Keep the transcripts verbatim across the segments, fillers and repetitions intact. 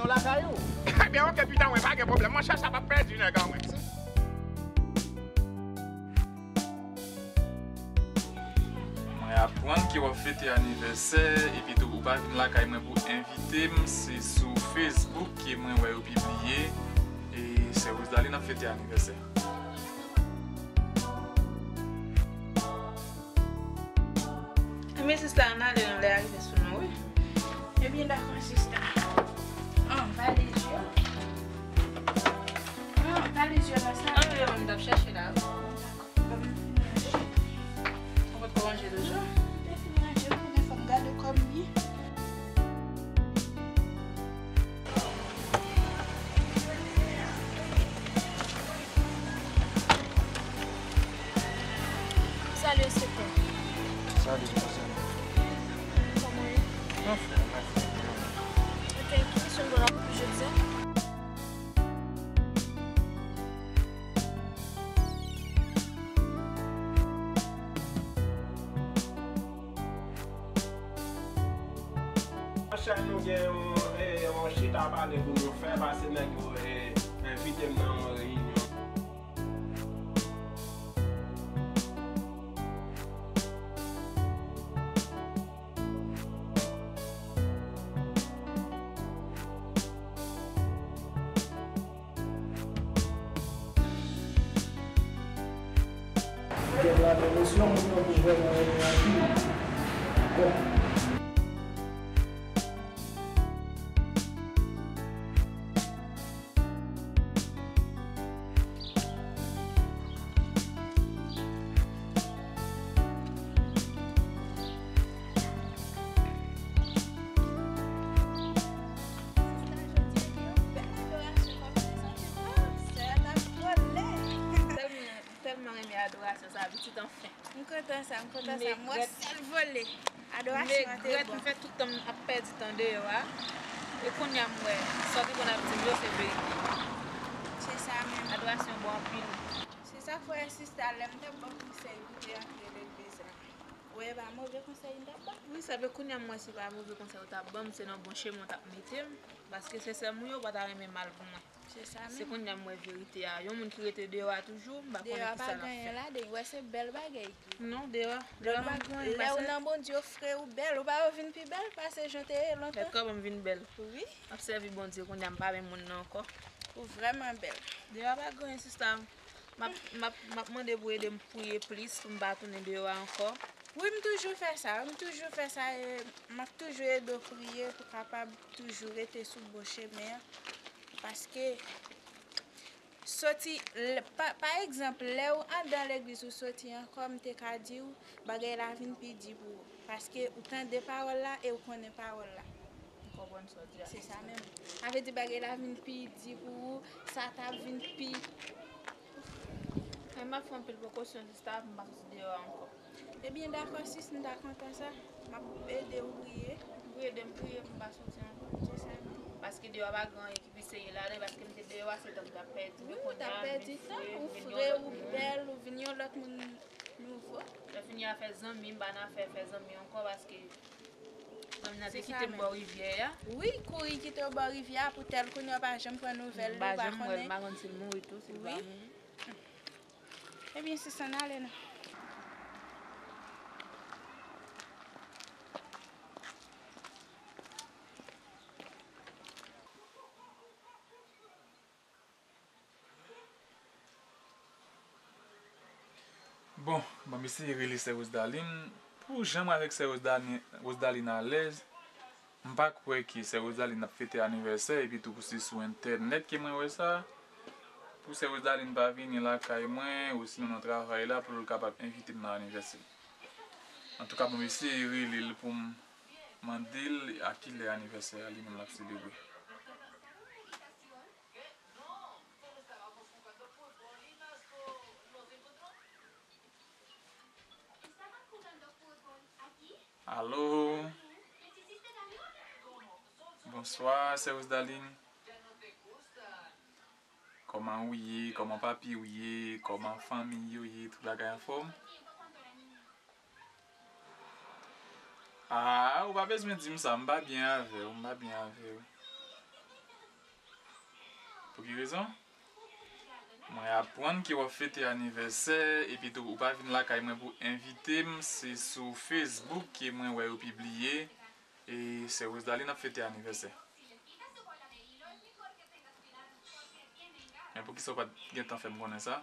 lakay ou. Ebyen, oke, pita, mwen pa gen pwoblèm. Monchè, sa p ap pèdi nèg an mwen. Mwen aprann ke w ap fete anivèsè, epi tou ou pa vin lakay mwen pou envite m, se sou Facebook ke mwen wè yo pibliye, e sè Rosedaline ap fete anivèsè. Ebyen, sista, ann ale, non, lè a rive sou nou, wi. Ebyen, dakò, sista. An, valiz yo. An, valiz yo la, sa. An, yo, m t ap chèche la, wi. Dakò, ban m fini ranje. Ou potko ranje toujou? M te fini ranje, kounye a fò m gade kòb li. Salut, inspecteur. Salut, mademoiselle. Kòman w ye? Anfòm, mèsi. Ok, ki misyon nou gen pou jodi a? Monchè, nou gen yon, eh, yon chita pale pou nou fè, paske nèg yo, eh, envite m nan yon reyinyon. Kèk la nan emosyon, moun nan pou vrèman renmen anpil. Bon. Tèlman renmen adorasyon sa, pitit anfen. M kontan sa, m kontan sa. M wè sèl vole. Adorasyon an te bon. M fè tout tan m ap pèdi tan deyò a. E kounye a m wè, sa w te konn ap di m yo, se verite. Se sa menm. Adorasyon bon anpil. Se sa, frè e sista, lè m t ap ba w konsèy pou te antre legliz la. Ou wè, e pa move konsèy m t ap ba w. Wi, sa vle kounye a m wè se pa move konsèy ou t ap ban m, se nan bon chemen ou t ap mete m. Paske sè sè m ou yo pa ta renmen mal pou mwen. Se sa menm. Se kounye a m wè verite a. Yon moun ki rete deyò a toujou, m pa konnen kisa l ap fè. Deyò a pa gen anyen ladan l, w wè se bèl bagay tou. Non, deyò a, deyò a pa gen anyen. Lè ou nan Bondye, ou fre, ou bèl, ou pa wè w vin pi bèl pase jan w te ye lontan. Mèt kòman m vin bèl. Wi. M ap sèvi Bondye kounye a, m pa menm moun nan ankò. Ou vrèman bèl. Deyò a pa gen anyen, sista. M ap, m ap, m ap mande pou ede m priye plis, pou m pa tounen deyò a ankò. Wi, m toujou fè sa, m toujou fè sa, e m ap toujou ede w priye pou w kapab toujou rete sou bon chemen an. Paske soti, lè, pa, pa egzanp, lè w anndan legliz ou soti ankò, m te ka di w, bagay la vin pi di pou ou. Paske ou tande pawòl la e ou konnen pawòl la. M konprann sa w di a, sista. Se sa menm. Sa vle di bagay la vin pi di pou ou, sa t ap vin pi. Men m ap fè anpil prekosyon, sista, pou m pa soti deyò a ankò. Ebyen, dakò, sis, m ta kontan sa. M ap ede w priye. Ou ede m priye pou m pa soti ankò. Se sa menm. Paske deyò a pa gen anyen ki pi serye ladan, paske m te deyò a, se tan m t ap pèdi. Wi, ou t ap pèdi tan, ou fre, ou bèl, ou vin yon lòt moun nouvo. Lè fini a fè zanmi, m pa nan afè fè zanmi ankò, paske zanmi nan te kite m bò rivyè a. Wi, kouri kite w bò rivyè a pou tèl, kounye a w pa janm pran nouvèl li, ou pa konnen. M pa janm wè l, m pa konn si l mouri tou, si l pa mouri. Ebyen, sis, ann ale non. Bon, ban m eseye rele sè Rosedaline. Pou jan m avèk sè Rosedaline, Rosedaline alèz, m pa kwè ke sè Rosedaline ap fete anivèsè, epi tou pou se sou entènèt ke mwen wè sa. Pou sè Rosedaline pa vini lakay mwen, osinon nan travay la, pou l kapab envite m nan anivèsè. Antouka, bon, m eseye rele l pou m mande l a kilè anivèsè a li menm l ap selebre. Alo. Bonswa, sè Rosedaline. Kòman ou ye? Kòman papi ou ye? Kòman fanmi yo ye? Tout bagay anfòm? Ah, ou pa bezwen di m sa, m pa byen avè w, m pa byen avè w. Gen rezon. Mwen aprann ke w ap fete anivèsè, epi tou ou pa vin lakay mwen pou envite m, se sou Facebook ke mwen wè yo pibliye, e sè Rosedaline ap fete anivèsè. Men poukisa w pa t gentan fè m konnen sa?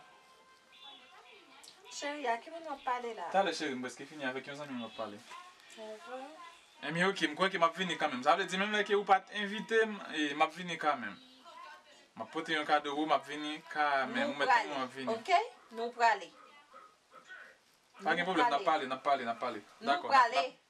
Cheri, a ki moun w ap pale la? Talè cheri, m prèske fini, avèk yon zanmi m ap pale. Enben, oke, m kwè ke m ap vini kanmenm. Sa vle di, menm lè ke ou pa t envite m, e, m ap vini kanmenm. M ap pote yon kado pou ou, m ap vini kanmenm. Ou mèt tann mwen, m ap vini. Oke? Nou prale. Pa gen pwoblèm, n ap pale, n ap pale, n ap pale. Dakò, n ap, n ap.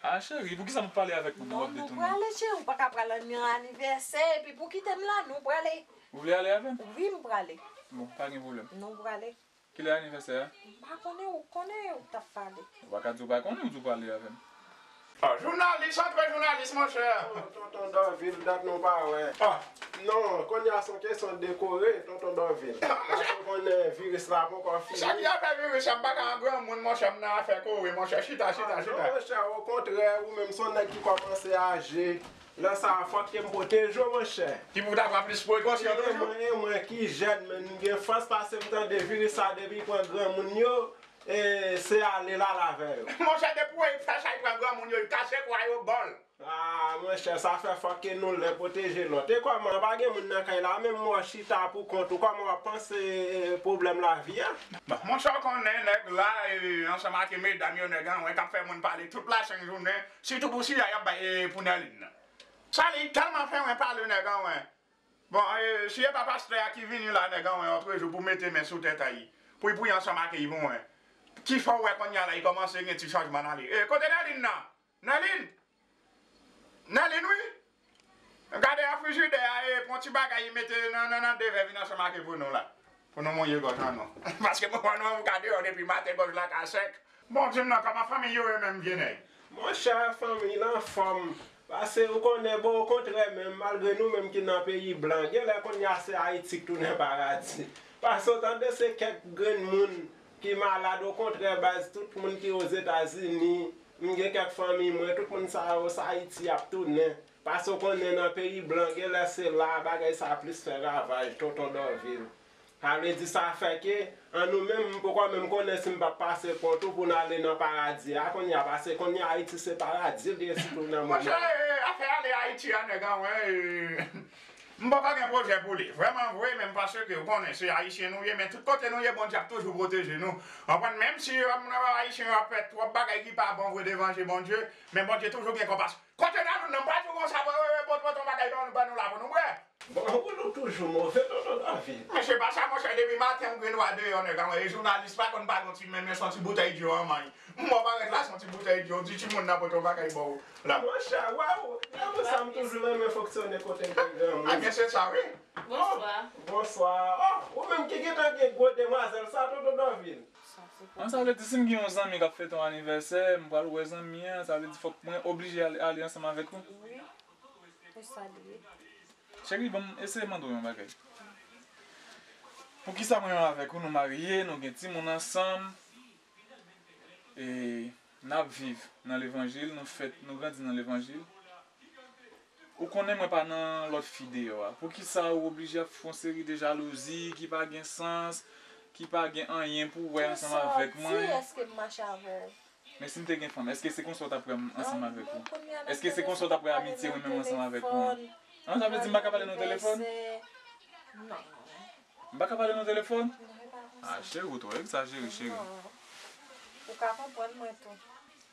A, cheri, poukisa m ap pale avèk moun nan w ap detounen? Non, nou prale, cheri, ou pa ka pral nan anivèsè, epi pou kite m la, nou prale. Ou vle ale avè m? Wi, m prale. Bon, pa gen pwoblèm. Nou prale. Kilè anivèsè a? M pa konnen, ou konnen, ou t ap pale. Ou pa ka di ou pa konnen, ou di ou prale avè m. Ah, jounalis, antre jounalis, monchè. Oh, tonton Dorvil, dat nou pa wè. Ah. Non, kounye a se yon kesyon de kore, tonton Dorvil. Paske ou konnen viris la poko fini. Sa ki afè viris la, m pa ka an granmoun, monchè, m nan afè kore, monchè. Chita, chita, chita. Ah, non, monchè, okontrè, ou menm se yon nèg ki kòmanse aje. Lè sa a, fòk ke m pwoteje w, monchè. Ki pou ta pran plis prekosyon toujou. E mwen, e mwen ki jèn, men m gen fòs pase m tande viris sa depi pran granmoun yo, e se ale l al avè yo. Monchè, depi w fè sa, y pran granmoun yo, y kase kwa yo, bòl. Ah, monchè, sa fè fòk ke nou lè pwoteje lòt. E kòman, pa gen moun nan kay la, menm mò chita pou kont ou, kòman w ap panse, e, pwoblèm lavi a? Bon, monchè, w konnen nèg la, e, ansanm ak medam yo, nèg an, wè, k ap fè moun pale tout lachann jounen, sitou pou siya y ap bay, e, pou Nèlin nan. Sa li tèlman fè mwen pale nèg an, wè. Bon, e, si e pa pastè a ki vini la, nèg an, wè, otrejou pou mete men sou tèt a li, pou li priye ansanm ak li pou mwen. Ki fè w wè kounye a la, li kòmanse gen ti chanjman nan li. E, kote Nèlin nan? Nèlin! Nèlin, wi! Gade a frijidè a, e, pran ti bagay, mete nan, nan, nan de vè, vin ansanm ak pou nou la. Pou nou mouye gòj an nou. Paske mwen wè nou ka deyò depi maten, gòj la ka sèk. Bon, di m non, kòman fanmi yo ye menm, vye nèg? Monchè, fanmi l anfòm. Pase ou konnen, bon, okontrè menm, malgre nou menm ki nan peyi blan, genlè kounye a se Ayiti k tounen paradi. Pase ou tande se kèk grenn moun ki malad, okontrè, baz, tout moun ki Ozetazini, m gen kèk fanmi mwen, tout moun sa yo, se Ayiti y ap tounen. Pase w konnen nan peyi blan, genlè se la bagay sa plis fè ravaj, tonton Dorvil. Sa vle di sa fè ke, an nou menm, m poko menm konnen si m p ap pase kont ou pou n ale nan paradi a kounye a, pase kounye a Ayiti se paradi l ye sitou nan moman. Monchè, e, afè ale Ayiti a, nèg an, wè, e, m poko gen pwojè pou li. Vrèman vre, menm paske w konnen se Ayisyen nou ye, men tout kote nou ye, Bondye ap toujou pwoteje nou. Konprann, menm si, e, Ayisyen yo ap fè twòp bagay ki pa bon vre devan je Bondye, men Bondye toujou gen konpasyon. Kote Naloun nan, m pa di w konsa, wè, wè, wè, pot, pot yon bagay ban nou, ban nou la pou nou bwè. Bon, ou nou toujou move, tonton David. Men se pa sa, monchè, depi maten yon grenn wa deyò, nèg an, e jounalis pa konn pa gon ti men, men se yon ti boutèy dlo an may. M wè w parèt la, se yon ti boutèy dlo, di timoun nan pote yon bagay ba w la. Monchè, waw, e pou sa m toujou renmen fonksyone kote m gen granmoun. A, men se sa, wi. Bonswa. Bonswa. Oh, ou menm ki gentan gen gwo demwazèl sa, tonton David. An, sa vle di si m gen yon zanmi k ap fete yon anivèsè, m pral wè zanmi an, sa vle di fòk mwen oblije ale, ale ansanm avèk ou? Wi. Se sa li ye. Cheri, ban m eseye mande w yon bagay. Poukisa mwen menm avèk ou, nou marye, nou gen timoun ansanm, e n ap viv nan levanjil, nou fèt, nou grandi nan levanjil. Ou konnen mwen pa nan lòt fi deyò a. Poukisa ou oblije ap fè yon seri de jalouzi ki pa gen sans, ki pa gen anyen pou wè ansanm avèk mwen? Èske m mache avè w? Men si m te gen fanm, èske se konsa w t ap wè m ansanm avèk ou? Èske se konsa w t ap wè amitye mwen menm ansanm avèk ou? An, sa vle di m pa ka pale nan telefòn? Non. M pa ka pale nan telefòn? Non, e pa konsa. Ah, cheri, ou twò egzajere, cheri. Non. Ou ka konprann mwen tou.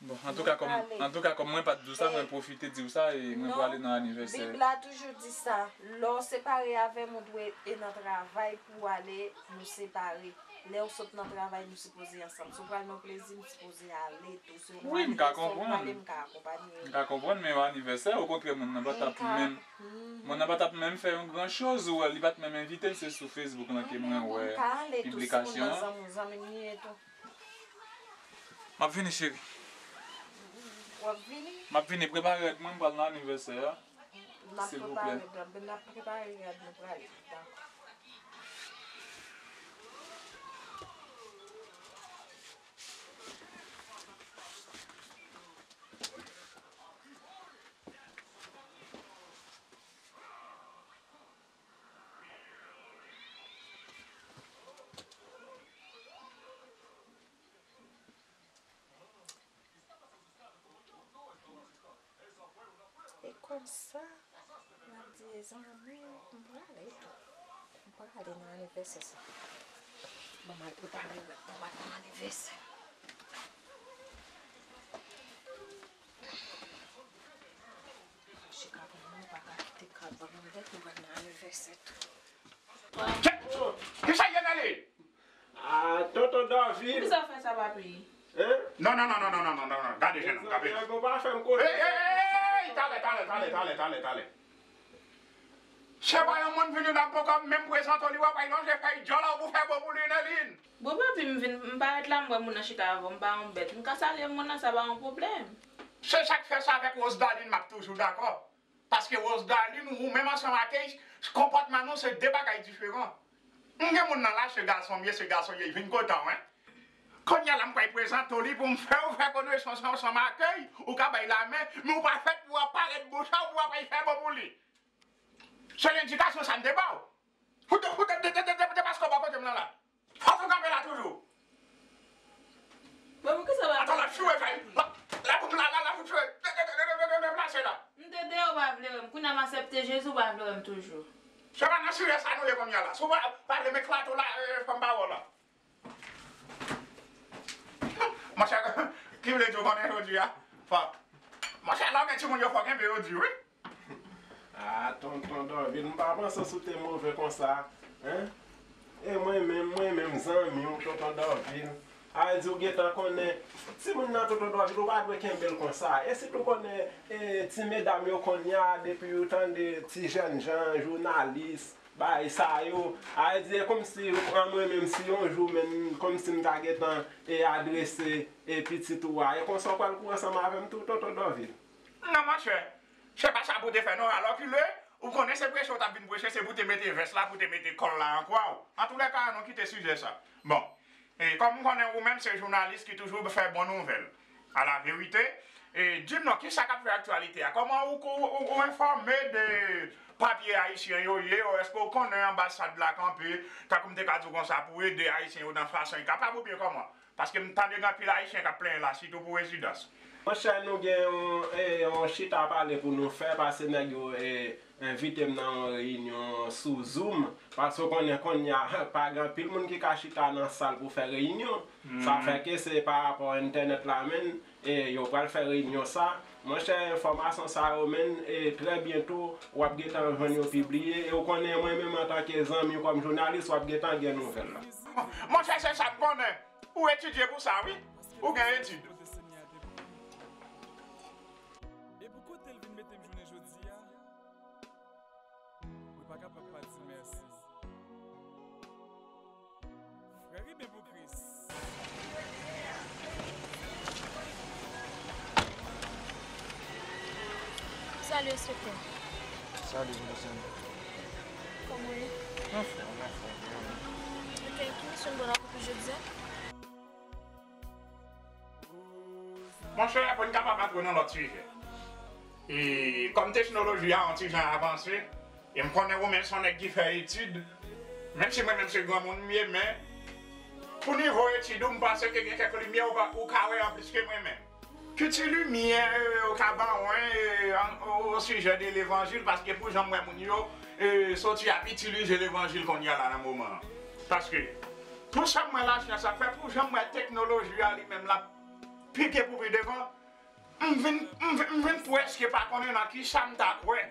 Bon, antouka, kòm, antouka, kòm mwen pa t di w sa, mwen pwofite di w sa, e mwen prale nan anivèsè. Bib la toujou di sa, lè w separe avè m, ou dwe e nan travay pou w ale, nou separe. Lè w sot nan travay, nou sipoze ansanm. Si w pral nan plezi, m sipoze ale tou. Si w pral, si w pale, m ka akonpanye w. M ka konprann, men yon anivèsè, okontrè, moun nan pa t ap menm, moun nan pa t ap menm fè yon gran choz, ou wè, li pa t menm envite m, se sou Facebook lan ke mwen wè piblikasyon an. Moun ka ale tou, si moun nan zanmi w, zanmi m li ye tou. M ap vini, cheri. W ap vini? M ap vini, prepare rad mwen, m pral nan anivèsè a. Silvouplè. N ap prepare rad, n ap prepare rad, nou prale. Dakò. Sa, m ap di zanmi, m prale tou. M prale nan anivèsè sa. Bon, m al prepare m pou m al nan anivèsè. Chika pou mwen, pa ka kite kal ban m lè pou m al nan anivèsè tou. Kisa ye nan li? Ah, tonton Dòvil. Poukisa w fè sa, papi? Hein? Non, non, non, non, non, non, non, non, non. Gade jèn nonm, gade. Mezanmi, pa fè m koze. Hey, hey, hey, hey, talè, talè, talè, talè, talè, talè. Se pa yon moun vini la poko menm prezante w li, w ap al lonje fèy djòl ou pou fè bon pou li, Nelin. Bon, papi, m vin, m parèt la, m wè moun nan chita avè w, m pa yon bèt. M ka salye moun nan, sa pa yon pwoblèm. Se sa k fè sa avèk Rose Darline, m ap toujou dakò. Paske Rose Darline, ou menm ansanm ak Ace, konpòtman nou se de bagay diferan. M gen moun nan la, se gason m ye, se gason l ye, vin kote w, en. Kounye a la, m pral prezante w li pou m fè w fè konesans ansanm ak Ace, ou ka bay lamen, men ou pa fèt pou w ap parèt bouch ou pou w ap al fè bon pou li. Se lendikasyon sa m te ba w. Ou te, ou te, te, te, te, te, te paske w bò kote m nan la. Fòk ou kanpe la toujou. Bon, poukisa w pa... Atò, l ap choure kay. La, la, la, la, la, pou choure. De, de, deplase la. M te di w pa vle wè m. Kounye a m aksepte Jezi, w pa vle wè m toujou. Se pa nan sijè sa nou ye kounye a la. Si w pa, pa vle m eklate w la, eh, fè m pawòl la. Monchè, ki vle di w konnen jodi a? Fòk. Monchè, lè w gen timoun yo fò kenbe yo di wi. Ah, tonton Dòvil, m pa panse si w te move konsa, en? E mwen menm, mwen menm, zanmi w, tonton Dòvil. A di w gentan konnen, timoun nan tonton Dòvil, ou pa dwe kenbe l konsa. E sitou konnen, e, ti medam yo kounye a, depi yo tande ti jènjan, jounalis, bagay sa yo, a di, e kòmsi, an mwen menm, si yon jou, menm, kòmsi m ta gentan, e, adrese, e, pitit ou a. E konsa w pral kouri ansanm avè m tou, tonton Dòvil? Non, monchè. Se pa sa pou te fè, non. Alòkile, ou konnen se preche w t ap vin preche, se pou te mete vès la, pou te mete kòl la an kwa w. Antoulèka, ann nou kite sijè sa. Bon, e kòm m konnen ou menm se jounalis ki toujou fè bon nouvèl, a la verite, e di m non, kisa k ap fè aktyalite a? Kòman ou, ou, ou, ou enfòme de papye ayisyen yo ye? Èske ou konnen anbasad la kanpe, tankou m te ka di w konsa, pou ede ayisyen yo nan fason y kapab, oubyen kòman? Paske m tande gen anpil ayisyen k ap plenyen la, sitou pou rezidans. Monchè, nou gen yon, e, yon chita pale pou nou fè, paske nèg yo, e, envite m nan yon reyinyon sou Zoom. Paske w konnen kounye a, pa gen anpil moun ki ka chita nan sal pou fè reyinyon. Sa fè ke se pa rapò entènèt la menm, e, yo pral fè reyinyon sa. Monchè, enfòmasyon sa yo menm, e, trè byento, w ap gentan jwenn yo pibliye. E w konnen mwen menm antanke zanmi w kòm jounalis, w ap gentan gen nouvèl la. Monchè, se sa m konnen. Ou etidye pou sa, wi. Ou gen etid. E pou kote l vin mete m jounen jodi a, mwen pa kapab pa di mèsi. Frè ri byen pou Kris. Salut, enspektè. Salut, Wilson. Kòman w ye? Anfòm, anfòm, vrèman. Ok, ki misyon m ba w pou jodi a? Monchè, pou n kapab antre nan lòt sijè. E kòm teknoloji a yon ti jan avanse, e m konnen ou menm se yon nèg ki fè etid, menm si mwen menm se granmoun m ye, men pou nivo etid ou, m panse ke gen kèk limyè ou pa, ou ka wè anplis ke mwen menm. Ki ti limyè, e, ou ka ban mwen, e, an, o, o sijè de levanjil, paske pou jan m wè moun yo, e, soti ap itilize levanjil kounye a la nan moman an. Paske, pou sa m wè lasyans ap fè, pou jan m wè teknoloji a li menm l ap pike pou pi devan, m vin, m vin, m vin prèske pa konnen nan kisa m ta kwè.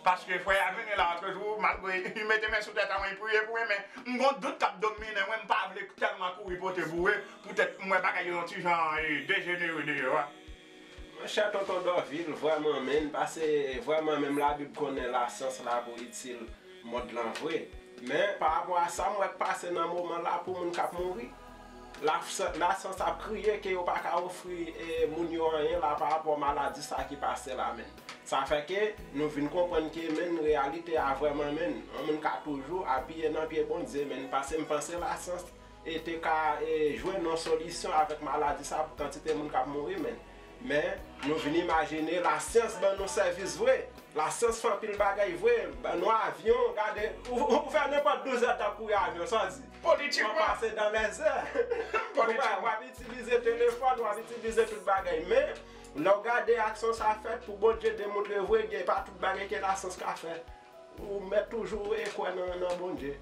Paske frè a vini la lòt jou, malgre li mete men sou tèt a mwen, li priye pou mwen, men m gon dout k ap domine mwen, m pa vle tèlman kouri pote boure, poutèt m wè bagay yo yon ti jan, e, dejenere deyò a. Monchè, tonton Dòvil, vrèman menm, paske vrèman menm Labib konnen lasyans la pou itil mond lan vre. Men, pa rapò a sa m wè k pase nan moman la pou moun k ap mouri, la, lasyans ap kriye ke yo pa ka ofri, e, moun yo anyen la pa rapò maladi sa ki pase la menm. Sa fè ke nou vin konprann ke menm reyalite a vrèman menm, yon moun ka toujou apiye nan pye Bondye menm, paske m panse lasyans e te ka, e, jwenn yon solisyon avèk maladi sa pou kantite moun k ap mouri, men, men nou vin imajine lasyans ban nou sèvis vre. Lasyans fè anpil bagay vre. Ban nou avyon, gade, ou, ou fè nenpòt douz è t ap kouri avyon, sa w di? Politikman. W ap pase dan lèzè. Politikman. W ap, w ap itilize telefòn, w ap itilize tout bagay. Men, Lè w gade aksyon sa fèt pou Bondye demontre vre, gen pa tout bagay ke lasans ka fè. Ou mèt toujou e kwè nan, nan Bondye.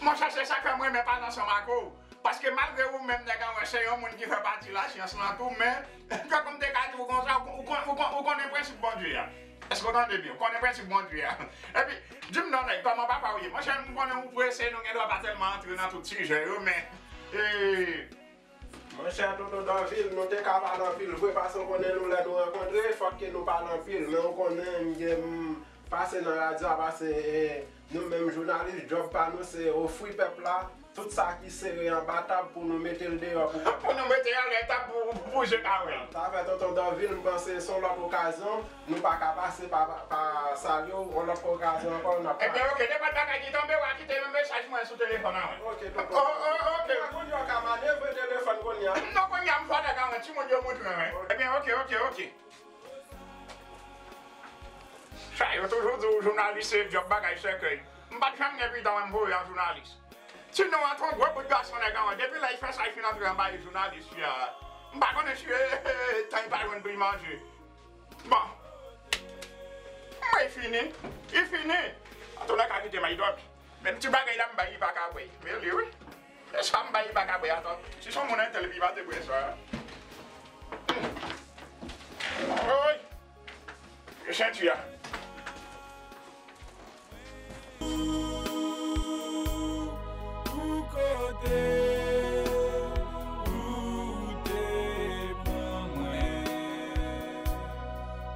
Monchè, se sa k fè mwen renmen pale ansanm ak ou. Paske malgre ou menm nèg an wè se yon moun ki fè pati lasyans lan tou, men, tankou m te ka di w konsa, ou, ou, ou, ou konnen prensip Bondye a. Èske w tande byen? Ou konnen prensip Bondye a. Epi, di m non nèg, kòman papa w ye? Monchè, m konnen ou prese, nou gen dwa pa tèlman antre nan tout sijè yo, men, e, Monchè, Tonton Dòvil, nou te ka pale anpil vre, paske w konnen nou lè nou rankontre, fòk ke nou pale anpil, men w konnen m gen, m pase nan radyo a, pase, e, nou menm jounalis, djòb pa nou se ofri pèp la tout sa ki sere anba tab pou nou mete l deyò pou pèp la. Pou nou mete anlè tab pou, pou, pou je ka wè l. Sa fè Tonton Dòvil, m panse se yon lòt okazyon, nou pa ka pase pa, pa, pa salye w, yon lòt okazyon ankò, n ap pale. Ebyen, oke, nenpòt bagay ki tonbe, w a kite m mesaj mwen sou telefòn an, wi. Oke, Tonton. O, o, oke. Kounye a, kounye a, w ka manevre telefòn kounye a. Non, kounye a, m fò nèg an, timoun yo montre mwen, wi. Ebyen, oke, oke, oke. Sa, yo toujou di w jounalis se djòb bagay sèkèy. M pa t janm gen pidan mwen m voye an jounalis. Sinon, an t on gwo bout gason nèg an, depi lè l fè sa, l fin antre anba e jounalis, fi a. M pa konnen si, e, e, e, tan li pa jwenn pou l manje. Bon. Mwen fini. Li fini. An tou lè ka kite maydòt. Menm ti bagay la m bay li pa ka bwè. Men li wi. E sa m bay li pa ka bwè atann. Si se yon moun entèl epi li pa te bwè sa. Woy. E senti a. Pou kote ou te pran mwen,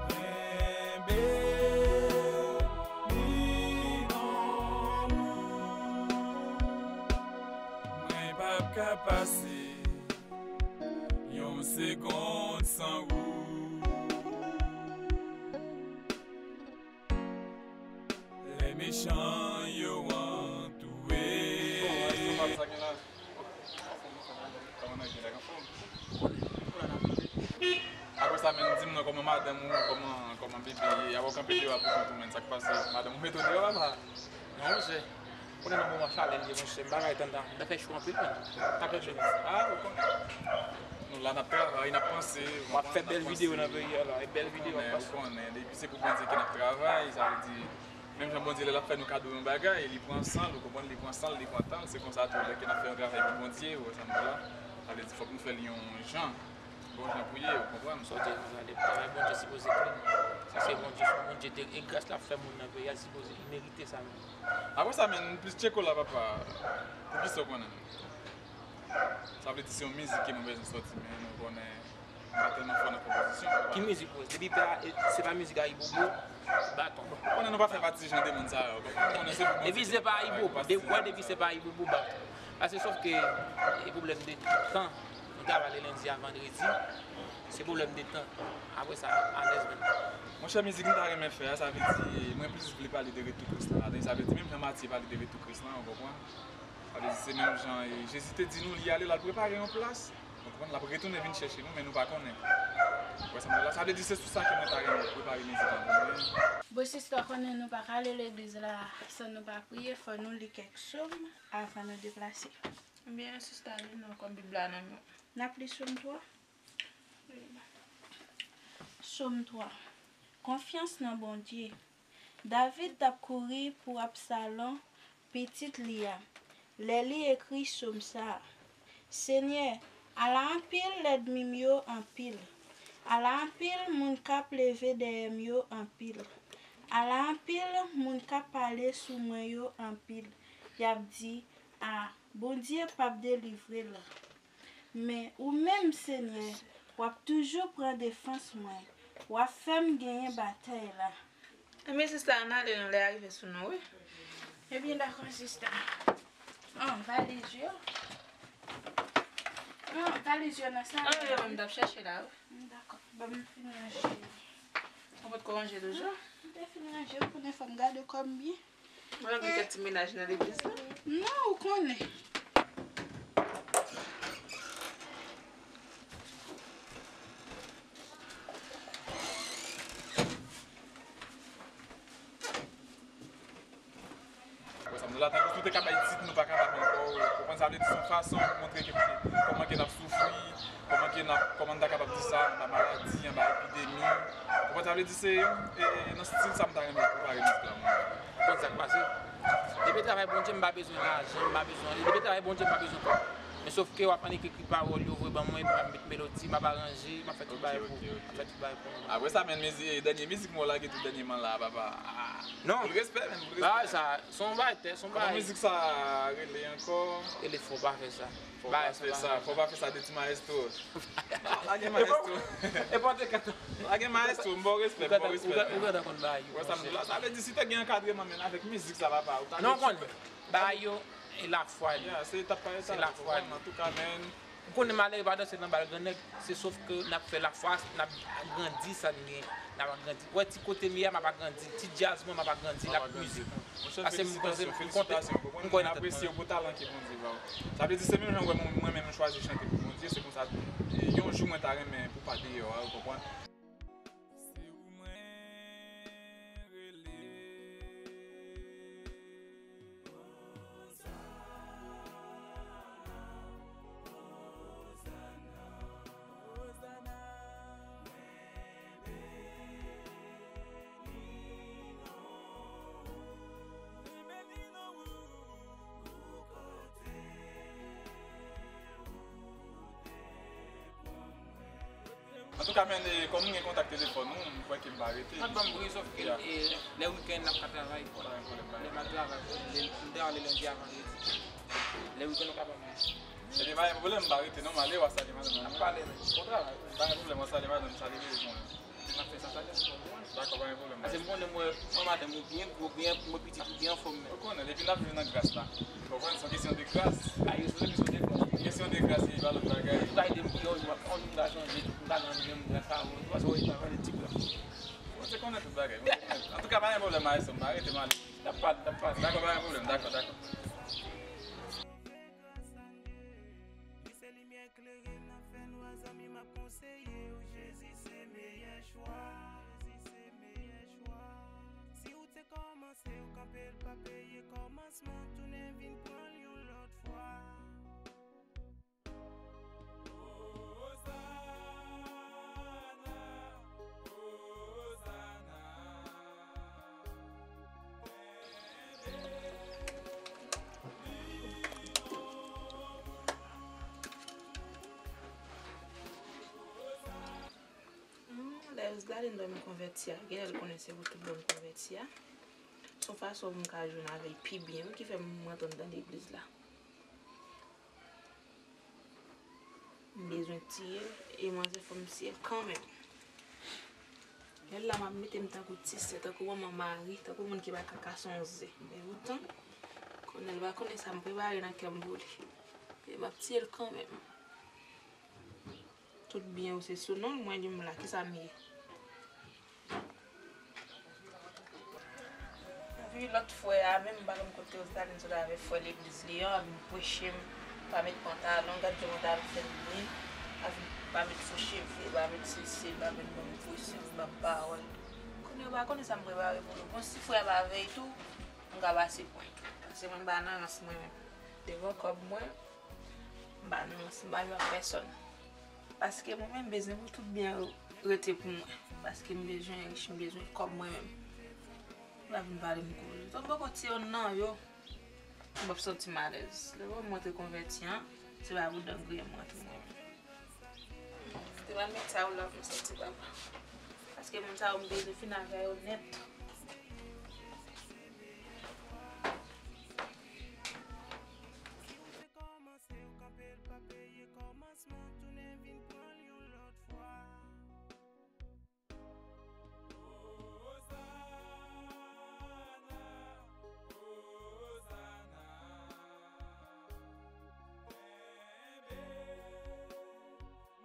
mwen beni non ou. Mwen p ap ka pase yon segonn san ou. Lè mechan yo antoure. Apre sa, menm di m non, kòman madanm ou, kòman, kòman bebe ye? Apre w kanpe deyò a pou kont ou, menm sa k pase? Madanm ou mete w deyò, papa? Non, monchè. Konnen nan moman chalè n ye, monchè, m pa ka tann tan. M ta fè cho anpil, menm. Tanpri, Jonas. Ah, ou konnen. Nou la, n ap travay, n ap panse. W ap fè bèl videyo nan peyi a la, e bèl videyo ap pase. Ou konnen, depi se pou Bondye ke n ap travay, sa vle di, menm jan Bondye lè l ap fè nou kado yon bagay, li pran san l, ou konprann, li pran san l, li pran tan l, se konsa tou, lè ke n ap fè yon travay pou Bondye, ou wè sa m di la, sa vle di fòk nou fè l yon jan. Bon jan pou ye, ou konprann? Sa w di a, travay Bondye sipoze klin. Si se Bondye, se Bondye te, e gras l ap fè moun nan peyi a, li sipoze, li merite sa menm. Apre sa, menm, plis tcheko la, papa. Poukisa w konnen? Sa vle di se yon mizik ke mwen bezwen sòti, men nou konnen m pa tèlman fò nan konpozisyon. Ki mizik ou? Depi pa, e, se pa mizik Ayibobo, baton. Ou konnen nou pa fè pati jan de moun sa yo. Ou konnen se pou Bondye. Depi se pa Ayibobo, de, wè, depi se pa Ayibobo, baton. Paske sòf ke, e, pwoblèm de tan. Nou travay le lendi a vandredi. Se pwoblèm de tan. Apre sa, alèz menm. Monchè, mizik m ta renmen fè a, sa vle di, mwen plis vle pale de retou Kris lan ladan. Sa vle di, menm jan Matye pale de retou Kris lan, ou konprann? Sa vle di, se menm jan, e, Jezi te di nou, li ale, l al prepare yon plas. Ou konprann? L ap retounen vin chèche nou, men nou pa konnen. Ou wè sa m di la? Sa vle di, se sou sa ke mwen ta renmen prepare mizik lan pou mwen. Bon, sista, konnen nou pa ka ale legliz la san nou pa priye, fò nou li kèk sòm avan nou deplase. Ebyen, sista, li non, kòm Bib la nan men w. N ap li Sòm twa. Sòm twa. Konfyans nan Bondye. David t ap kouri pou Absalon, pitit li a, lè li ekri sòm sa a: Senyè, ala anpil lènmi m yo anpil! Ala anpil moun k ap leve dèyè m yo anpil! Ala anpil moun k ap pale sou mwen yo anpil! Y ap di, a, Bondye p ap delivre l. Men ou menm, Senyè, w ap toujou pran defans mwen. W ap fè m genyen batay la. Ebyen, sista, ann ale non, lè a rive sou nou, wi. Ebyen, dakò, sista. An, valiz yo. An, valiz yo nan sa. An, yo menm t ap chèche la, wi. Dakò, ban m fin ranje. Ou potko ranje toujou? Non, m te fin ranje, ou konnen fò m gade kò m byen. Mwen gen kèk ti mennaj nan legliz la. Non, ou konnen. Apre sa, La tankou si w te ka bay tit, nou pa kapab ankò, ou konprann? Sa vle di se yon fason pou montre ke kòman ke n ap soufri, kòman ke n ap, kòman n ta kapab di sa, anba maladi, anba epidemi. Ou konprann? Sa vle di se, e, nan stil sa m ta renmen konpare mizik la, mwen. Konn sa k pase? Depi travay Bondye, m pa bezwen lajan, m pa bezwen anyen. Depi travay Bondye, m pa bezwen kòb. Men sof ke w ap annik ekri pawòl yo, voye ban mwen, epi m ap met melodi, m ap aranje, m ap fè tout bagay pou, m ap fè tout bagay pou mwen. Apre sa, men, mizi-, dènye mizik mwen lage tout dènyèman la, papa. Ah, non. Pou respè, men, pou respè. Bagay sa, se yon bagay tè, se yon bagay. Kòman mizik sa rele ankò? Rele Fò pa fè sa. Fò pa fè sa, fò pa fè sa de ti maestro. Non, lage maestro. E pa te ka. Lage maestro, m ba w respè, m ba w respè. Ou gentan konn bagay yo. Wè sa m di la, sa vle di si te gen ankadreman, men, avèk mizik sa, papa, ou ta... Non, konn bagay yo, e lafwa li. Yeah, se etap pa etap, se lafwa li. Antouka, men. M konnen malere pa danse nan bal grannèg, se sof ke n ap fè lafwa, n ap agrandi sa n gen, n ap agrandi. Wè ti kote m ye a, m ap agrandi, ti djaz mwen, m ap agrandi l ak mizik mwen. Monchè, felisitasyon, felisitasyon. Mwen apresye w pou talan ke Bondye ba w. Sa vle di se menm jan w wè mwen, mwen menm m chwazi chante pou Bondye, se konsa, e, yon jou mwen ta renmen pou pa deyò a, ou konprann? Se ou mwen rele. Ozana, Ozana, Ozana. Mwen beni non ou, mwen beni non ou, pou kote ou te pran mwen. Antouka, men, e, kòm m gen kontak telefòn ou, m kwè ke m pa rete. Pa ban m bri, sòf ke, e, lè wikenn n ap ka travay, kwa. Pa gen pwoblèm, pa gen pwoblèm. Lè m ap travay, lè, m travay lendi a vandredi. Lè wikenn ou ka ban m bri. Ebyen, pa gen pwoblèm, m pa rete non, m ale, w a salye madanm nan. N ap pale, men. Bon travay. Pa gen pwoblèm, w a salye madanm, salye bebe mwen. N ap fè sa, salye, se bon. Dakò, pa gen pwoblèm. Paske m konnen mwen, mwen madanm mwen byen gwo, byen, mwen pitit, byen anfòm, men. Ou konnen, epi n ap viv nan gras la. Ou konprann, se yon kesyon de gras. A, yo, se yon kesyon de gras. Kesyon de gras, se pa lòt bagay. Ou ka ede m pou yon jou, yon jou m ka chanje, m ka nan menm gras la, ou, ou pa wè, pa pale ti blan. Ou te konnen tout bagay. Antouka, pa gen pwoblèm, maestro, m pa rete, m ale. N ap pale, n ap pale. Dakò, pa gen pwoblèm, dakò, dakò. Li se limyè klere nan fènwa, zanmi, m ap konseye w, Jezi se meyè chwa. Jezi se meyè chwa. Si w te kòmanse, w kanpe, l pa peye kòmansman, tounen vin pran l yon lòt fwa. Ozana, Ozana. Hmm, lè Ozlane di m konvèti a, genlè l konnen se pou tout bon m konvèti a. Se yon fason pou m ka jwenn avè l pi byen, wi, ki fè m rantre anndan legliz la. M bezwen tiye l, e manzè fò m tiye l kanmenm. Lè l la, m ap mete m tankou ti sè, tankou manman mari, tankou moun ki pa ka kase yon ze. Men poutan, konnen l pa konnen sa m prepare nan kè m pou li. E m ap tiye l kanmenm. Tout byen yo se sou non mwen, di m la, kisa m ye? Epi lòt frè a menm, m pa konn kote yo t ale, m sot avè frè legliz li an, ap vin preche m, pa met pantalon, gad jan pantalon fè l ye, ap vin pa met fo cheve, pa met sesi, pa met bon presyon, ban m pawòl. Konnen yo pa konnen sa m prepare pou yo. Bon, si frè a pa vle tou, m ka pase pwen. Paske mwen m pa nan rans mwen menm. Devan kòb mwen, m pa nan rans, m pa jwe ak pèsòn. Paske mwen menm, m bezwen pou tout byen yo rete pou mwen. Paske m bezwen rich, m bezwen kòb mwen menm. Ou pa vin pale m koze. Tann poko ti yonn nan yo. M p ap santi m alèz. Lè w wè m rantre konvèti an, se pa pou dan griyen m rantre mwen menm. Se pa met sa yo la pou m santi papa. Paske moun sa yo m bezwen fin avè yo nèt. Si w te kòmanse, w kanpe, l pa peye kòmansman, tounen vin pran l yon lòt fwa. Ozana, Ozana, enben,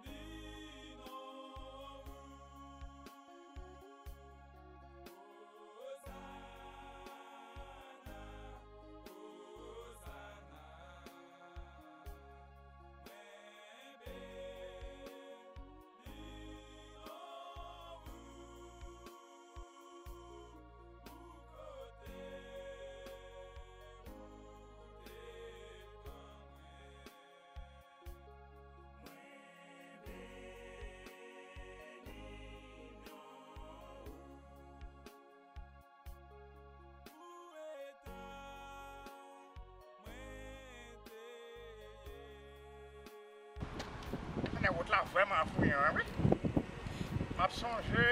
ni non ou. Vrèman afouyan, wi. M ap sonje.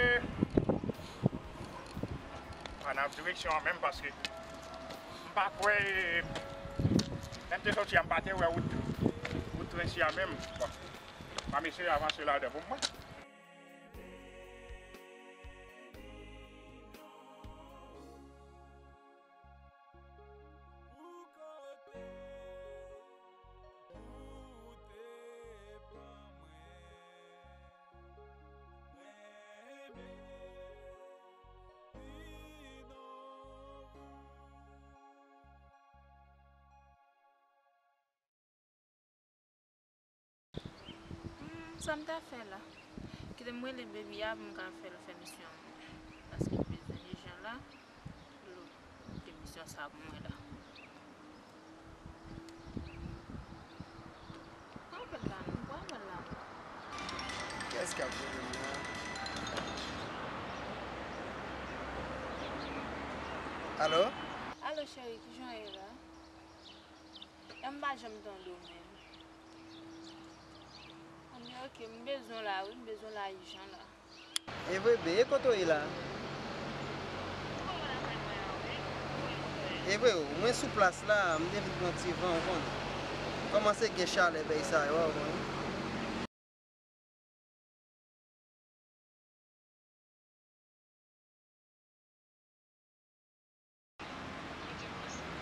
Pa nan direksyon an menm, paske m pa kwè, lè m te soti a, m pa te wè wout, wout Twenty a menm. Bon, m ap eseye avanse ladan pou m wè. Pou kote ou te pran mwen, mwen renmen pi non ou. Hmm, sa m ta fè la? Kite m rele baby a pou m ka fè l fè misyon an. Paske m bezwen de jan la. Pou l fè misyon sa pou mwen la. Pran apèl la non, pran apèl la non. Kiyès k ap rele m la? Alo? Alo, cheri, kijan w ye la? E m pa janm tande w menm. Anben, ok, m bezwen w la, wi, m bezwen w la ijan la. E vre, Ben, e kote w ye la? E vre, mwen sou plas la, m te vin pran ti van, ou konnen. Kòmanse gen chalè bèy sa yo, ou konnen.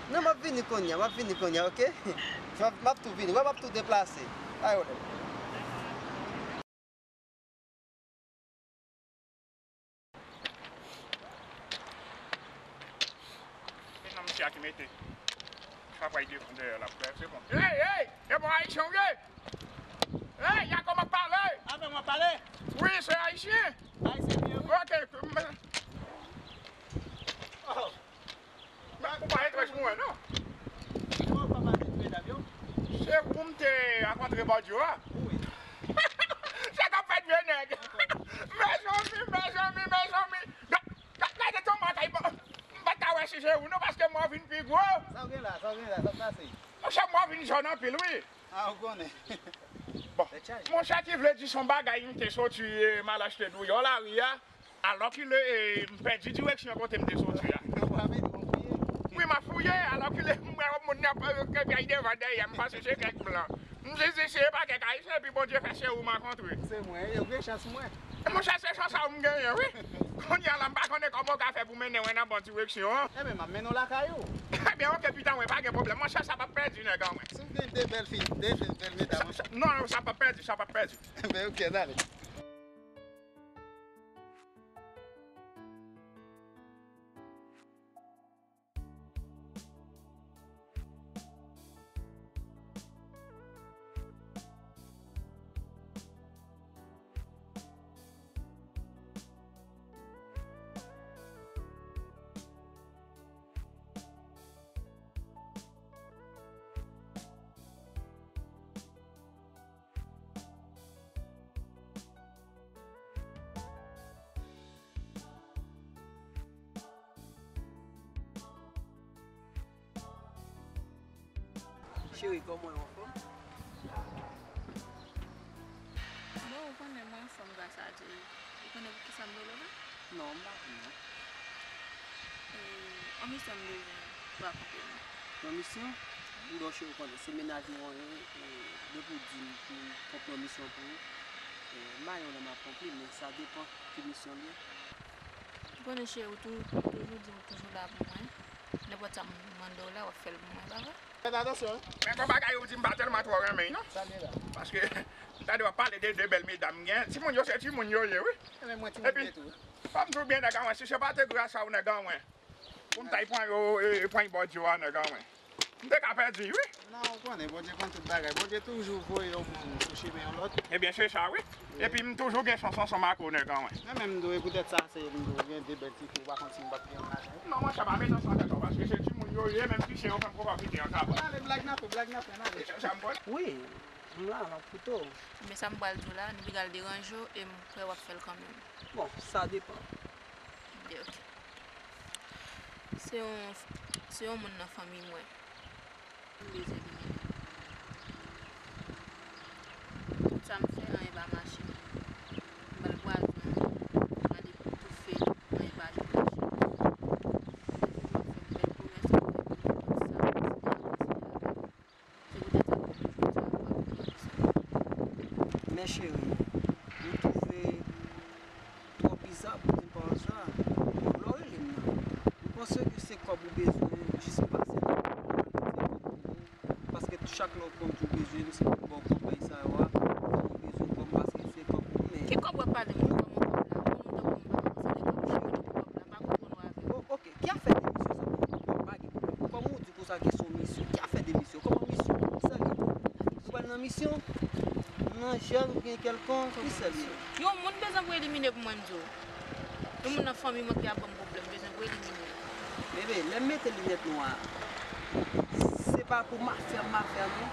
Non, m ap vini kounye a, m ap vini kounye a, ok? M ap, m ap tou vini, wè, m ap tou deplase. Pa gen pwoblèm. E nan misye a ki mete. Sa pral devan dèyè la, frè, se bon. Hey, hey! E bon, Ayisyen ou ye? Hey, y a comment parler? Avè mwen pale. Wi, se Ayisyen. Ayisyen, byen, wi. Ok, m-, oh. Ou pa etranje pou mwen, non. Yo, papa, te vle dam yo. Se ou m te rankontre bòdyo a. Wi. Sa k ap fèt, vye nèg? Mezanmi, mezanmi, mezanmi. Ga-, ga-, gade ton makay, bon. M pa t ka wè si se ou, non, paske mò vin pi gwo. Sa w gen la, sa w gen la, sa k pase? Monchè, mò vin jòn anpil, wi. Ah, ou konnen. Bon, monchè, ki vle di se yon bagay m te soti, eh, m al achte douyò lari a. Alòkile, eh, m pèdi direksyon kote m te soti a. Wi, m ap fouye, alòkile, m wè moun nan, eh, kenbe devan dèyè m, m panse se kèk blan. M di, si se pa kèk Ayisyen, epi Bondye fè se ou m rankontre. Se mwen, yo gen chans mwen. Monchè, se chans sa m genyen, wi. Kounye a la, m pa konnen kòman w ka fè pou mennen mwen nan bon direksyon an. Ebyen, m ap mennen w lakay ou. Ebyen, ok, pitan mwen, pa gen pwoblèm. Monchè, sa p ap pèdi, nèg an mwen. Si w gen de bèl fi, de, de bèl medam. Sa, sa, non, non, sa p ap pèdi, sa p ap pèdi. Ebyen, ok, n ale. Cheri, kòman w anfòm? Bon, ou konnen mwen anfòm gras a Dye. Ou konnen poukisa m rele w la? Non, m pa konn non. E, yon misyon m bezwen pou akonpli. Yon misyon? M bon, cheri, ou konnen se mennaj mwen ou ye, e, depi w di m pou m konpli yon misyon pou ou, e, m pa gen pwoblèm akonpli, men sa depann ki misyon l ye. Ou konnen cheri, ou tou-, ou toujou di ou toujou la pou mwen. Nenpòt sa m mande w la, w ap fè l pou mwen, pa vre? Fè atansyon, wi. Men gon bagay ou di m pa tèlman twò renmen, non. Sa gen la? Paske, m tande w ap pale de de bèl medam m gen. Timoun yo, se timoun yo ye, wi. Ebyen, mwen timoun m ye tou. Epi, fò m di w byen, nèg an mwen, si se pa te gras a w, nèg an mwen, pou m t al pran yo, e, pran bòdyo a, nèg an mwen, m te ka pèdi, wi. Non, ou konnen, Bondye konn tout bagay. Bondye toujou voye yon moun sou chemen yon lòt. Ebyen, se sa, wi. Epi m toujou gen chans ansanm ak ou, nèg an mwen. Mwen menm m dwe poutèt sa, se m dwe gen de bèl ti fi, ou pa konn si m p ap gen yon lajan. Non, monchè, pa met ansanm avèk ou, paske se timoun yo ye, menm ti chen yo fè m pwofite an kaba. Ale, blag n ap fè, blag n ap fè, n ale. Se sa m konnen. Wi, m la, m ap koute w. Men sa m pral di w la, li pral deranje w, e m kwè w ap fè l kanmenm. Bon, sa depann. Byen, ok. Se yon, se yon moun nan fanmi mwen. M bezwen vini. Sa m fè, anyen pa mache. M ba l pwazon, m mande pou toufe l, anyen pa vin mache. Depi m ap fè m bèl pwomès, m fè pou li konn sa, kontinye avè l. Se poutèt sa m te vin pou di w, m pa pou mande sa. Men cheri, m twouve twò biza pou di m pawòl sa a. Lè w rele m nan, m panse ke se kòb ou bezwen, jis pase nan kòb ou, paske chak lè w konn ke w bezwen m, se pou m ba w kòb bagay sa yo a, fò m bezwen kòb paske se kòb ou, men. Ki kòb w ap pale m? Kòman kòb la? Yon moun tankou m pa ka konsène kòb la, m pa konn kòb la, m pa konprann w avè m. Bon, oke, ki afè demisyon sa? Bon, pa gen pwoblèm. Kòman w di konsa ke se yon misyon? Ki afè demisyon? Kòman misyon? Kisa l ye? Nou pral nan misyon? Nan jèn oubyen kèlkonk? Kisa l ye? Yon moun bezwen pou elimine pou mwen, m di w. Yon moun nan fanmi mwen ki ap ban m pwoblèm, bezwen pou elimine l. Bebe, lè m mete linèt nwa a, se pa pou m ap fè m ap fè non.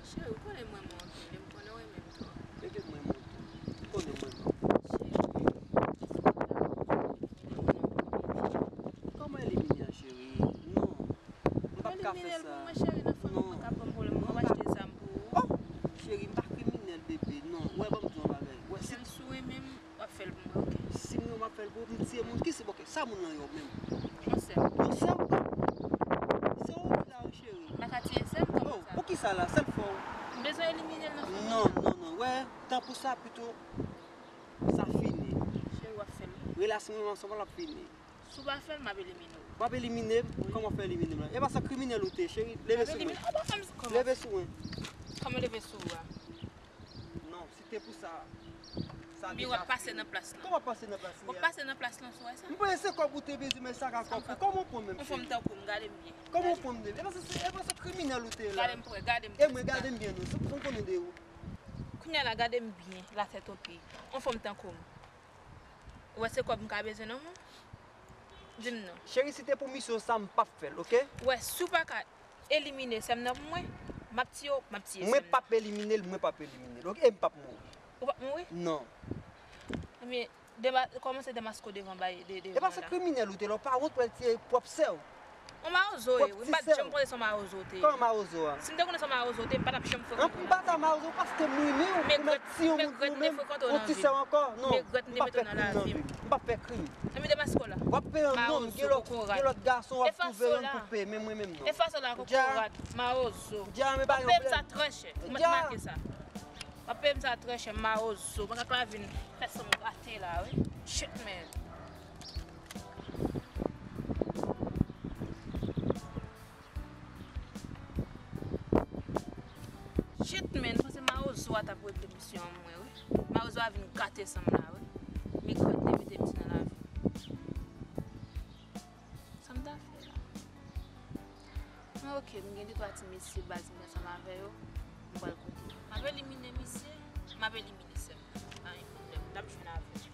Cheri, ou konnen m renmen w anpil, e m konnen w renmen m twòp. Bebe, m renmen w tou. Ou konnen m renmen w. Cheri, kòman elimine a, cheri? Non. M p ap ka fè sa. Elimine l pou mwen, cheri, nan fanmi mwen k ap ban m pwoblèm, mwen p ap achte zam pou ou. Oh! Cheri, m pa kriminèl, bebe. Non. Wè, ban m di w yon bagay. Wè, si m sou renmen m, w ap fè l pou mwen, oke? Si m renmen w, m ap fè l pou ou, m tiye moun. Ki se, oke, sa moun nan ye menm? Yon sè m. Yon sè m? Oh! Se ou ki la, wi, cheri. M pa ka tiye sè m, kòman sa? Oh, poukisa la? Sèl fò. M bezwen elimine l nan fanmi an. Non, non, non. Wè, tan pou sa, pito, sa fini. Cheri, w ap fè l, wi. Relasyon nou ansanm la ap fini. Si w pa fè l, m ap elimine w. W ap elimine m? Wi. Kòman w fè elimine m la? E pa sa kriminèl ou te, cheri? Leve sou mwen. Leve sou mwen. Kòman leve sou ou a? Non, si te pou sa, sa deja fini. Ebyen, w ap pase nan plas lan. Kòman w ap pase nan plas li a? W ap pase nan plas lan, sou wè sa? M panse se kòb ou te bezwen, men sa ka kòb ou. Kòman w pran menm, cheri? Yon fanm tankou m, gade m byen. Kòman w pran m de? E pa sa, e pa sa kriminèl ou te la? Gade m prè, gade m. E mwen, gade m byen, non. Sa m konnen de ou. Kounye a la, gade m byen, latèt o pye. Yon fanm tankou m. Ou wè se kòb m ka bezwen nan men w? Di m non. Cheri, si te pou misyon sa, m p ap fè l, oke? Ou wè, si w pa ka elimine sè m nan pou mwen, m ap tiye w, m ap tiye sè m nan. Mwen p ap elimine l, mwen p ap elimine l, oke? E m p ap mouri. Ou p ap mouri? Non. Ebyen, dema-, kòmanse demaske w devan bay, de, devan la. E pa se kriminèl ou te la, ou pa wont pou w al tiye pwòp sè w. On mawozo w ye, wi. M pa t janm panse se on mawozo w te ye. Kòman mawozo a? Si m te konnen se on mawozo w te ye, m pa t ap janm frekante w nan vi m. M pa ta mawozo paske m renmen w, pou m al tiye yon moun pou ou menm, yon ti sè w ankò. Non, m p ap fè krim nan vi m. M p ap fè krim. Ebyen demaske w la. W ap peye yon nonm, gen lòt, gen lòt gason w ap twouve youn pou peye, men mwen menm non. E fason la kokorat, mawozo. W ap peye m sa trè chè. Ou mèt make sa. W ap peye m sa trè chè, mawozo. Makak la vin fè san m gate la, wi. Shit, man. Shit, man, panse mawozo a t ap regle misyon an mwen, wi. Mawozo a vin gate san m la, wi. Migrant te mete misye nan lavi m. Sa m ta fè la? Men oke, m gen de twa ti mesye baz m ansanm avè yo, m pral kote yo. M ap elimine misye, m ap elimine sè m. Pa gen pwoblèm, n ap jwenn avè l.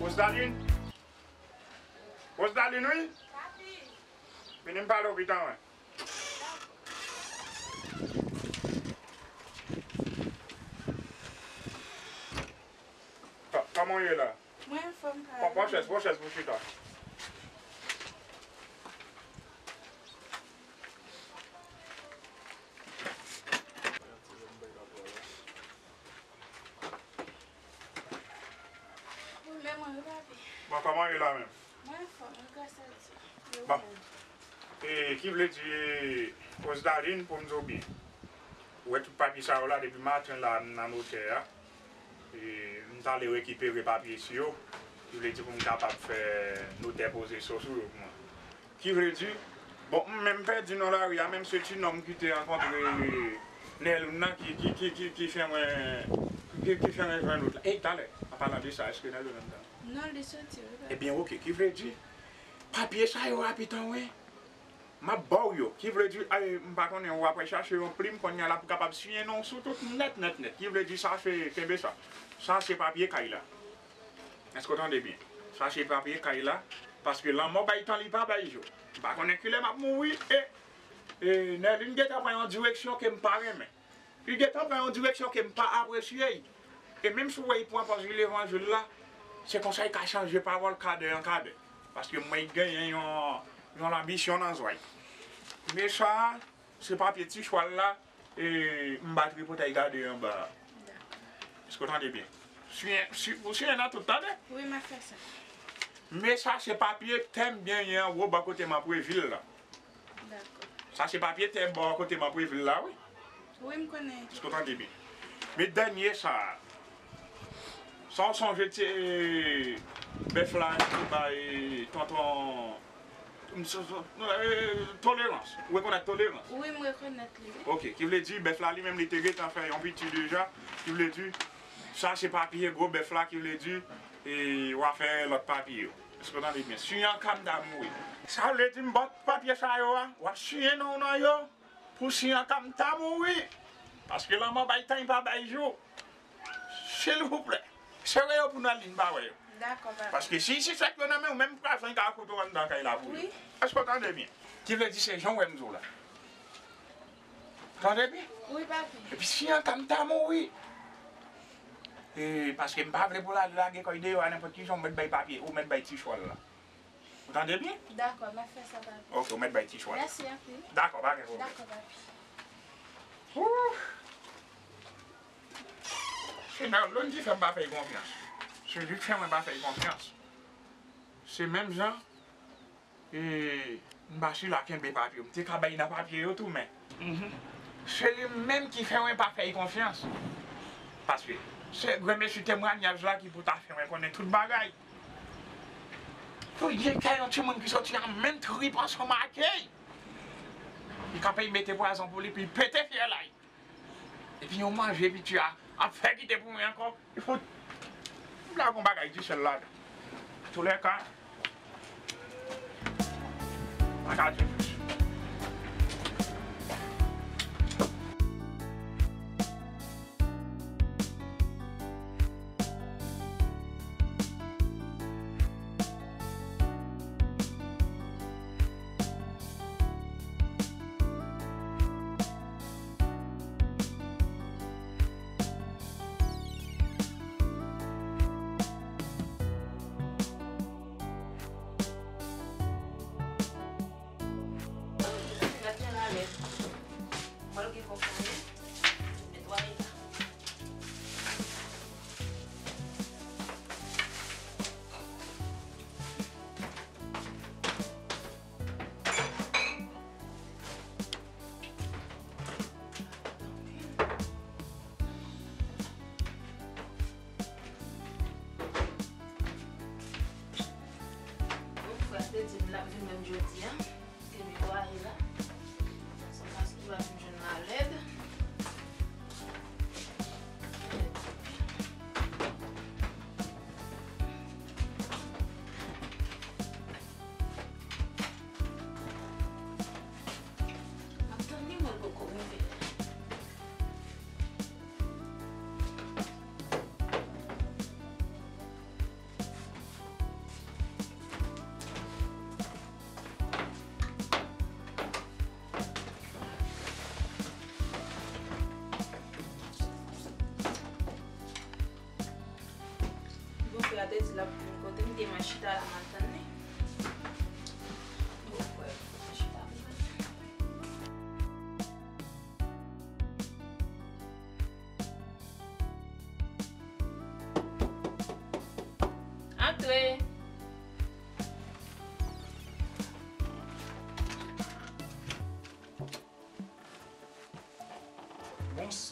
Rosedaline? Rosedaline, wi? Papi. Vini m pale w pita, wi. Kò-, kòman w ye la? Mwen anfòm, Karen. Pran, pran chèz, pran chèz pou chita. Bon, men mwen wi, papi. Bon, kòman w ye la menm? Mwen anfòm, wi, gras a Dye. E ou menm? E ki vle di, Rosedaline, pou m di w byen, ou wè tout papye sa yo la, depi maten la, m nan notè a. E m t ale rekipere papye si yo, ki vle di pou m kapab fè notè poze so sou yo pou mwen. Ki vle di, bon, m menm pèdi nan lari a, menm se ti nonm ki te rankontre Nèloun nan ki, ki, ki, ki, ki fè mwen, ki, ki fè mwen jwenn ou la. Ey, talè, an palan de sa, èske Nèloun nan la? Non, li soti, wi, papa. Ebyen, oke, ki vle di, papye sa yo a pitan wi. M ap ba w yo. Ki vle di, ay, m pa konnen, w ap chache yon plim kounye a la pou kapab siyen non w sou tout nèt, nèt, nèt. Ki vle di, sa se, kenbe sa. Sa se papye kay la. Èske w tande byen? Sa se papye kay la. Paske lanmò bay tan, li pa bay jou. M pa konnen kilè m ap mouri. E, e Nèlin gentan pran yon direksyon ke m pa renmen. Li gentan pran yon direksyon ke m pa apresye. E menm si w wè li pran pòz li levanjil la, se konsa li ka chanje pawòl kadè an kadè. Paske m wè li genyen yon, yon lanbisyon nan zòrèy. Men sa, se papye ti chwal la, e m ba tripotay gade anba a. Dakò. Èske w tande byen? Siyen, si, ou siyen nan tout, tande? Wi, m ap fè sa. Men sa, se papye tè m genyen anwo bò kote m ap revil la. Dakò. Sa se papye tè bò kote m ap revil la, wi. Wi, m konnen. Èske w tande byen? Men dènye sa a. Sa w sonje ti, e, bèf la te bay tonton, m, so, so, e, Tolerans. Ou rekonèt Tolerans? Wi, m rekonèt li, wi. Oke, ki vle di bèf la li menm li te gentan fè yon piti deja. Ki vle di, sa se papye gwo bèf la, ki vle di, e, w a fè lòt papye yo. Èske w tande byen? Siyen an ka m ta mouri. Sa vle di m ba w papye sa yo a, w ap siyen non w nan yo pou siyen an ka m ta mouri. Paske lanmò bay tan, li pa bay jou. Silvouplè. Sere yo pou Nèlin pa wè yo. Dakò, papa. Paske si, si sèk yo nan men w, menm krasan li ka koute w anndan kay la pou yo. Wi. Èske w tande byen? Ki vle di se jan w wè m di w la. Tande byen? Wi, papi. Epi siyen an ka m ta mouri. E, paske m pa vle pou l al lage kò l deyò a nenpòt ki jan, ou mèt bay papye, ou mèt bay ti chwal la. Ou tande byen? Dakò, m ap fè sa, papi. Oke, ou mèt bay ti chwal la. Mèsi anpil. Dakò, pa gen pwoblèm. Dakò, papi. Ouf! Se Nèlin ki fè m pa fè l konfyans. Se li k fè mwen pa fè l konfyans. Se menm jan E, m pa sila kenbe papye yo. M te ka bay nan papye yo tou, men. Mhm. Se li menm ki fè mwen pa fè l konfyans. Paske se granmesi temwayaj la ki pou ta fè mwen konnen tout bagay. Pou l gen kè yon timoun ki soti an menm trip ansanm ak li. Li ka peye mete pwazon pou li, pou l pete fyèl la. Epi yon manje piti a ap fè kite pou mwen ankò. Li fout. M la gon bagay di sèl ladan. Antoulèka, pa ka di plis. Gad jan lalè. Mwen gen kòk mwen netwaye la. Yon frè te di m l ap vin menm jodi a. Te netwaye la. Se paske l ap vin jwenn malèd. M ap tann li, mwen l poko rive. Bòfrè a te di l ap vin kote m, m te mwen chita la, m ap tann li. Bòfrè, chita pou mwen. Antre.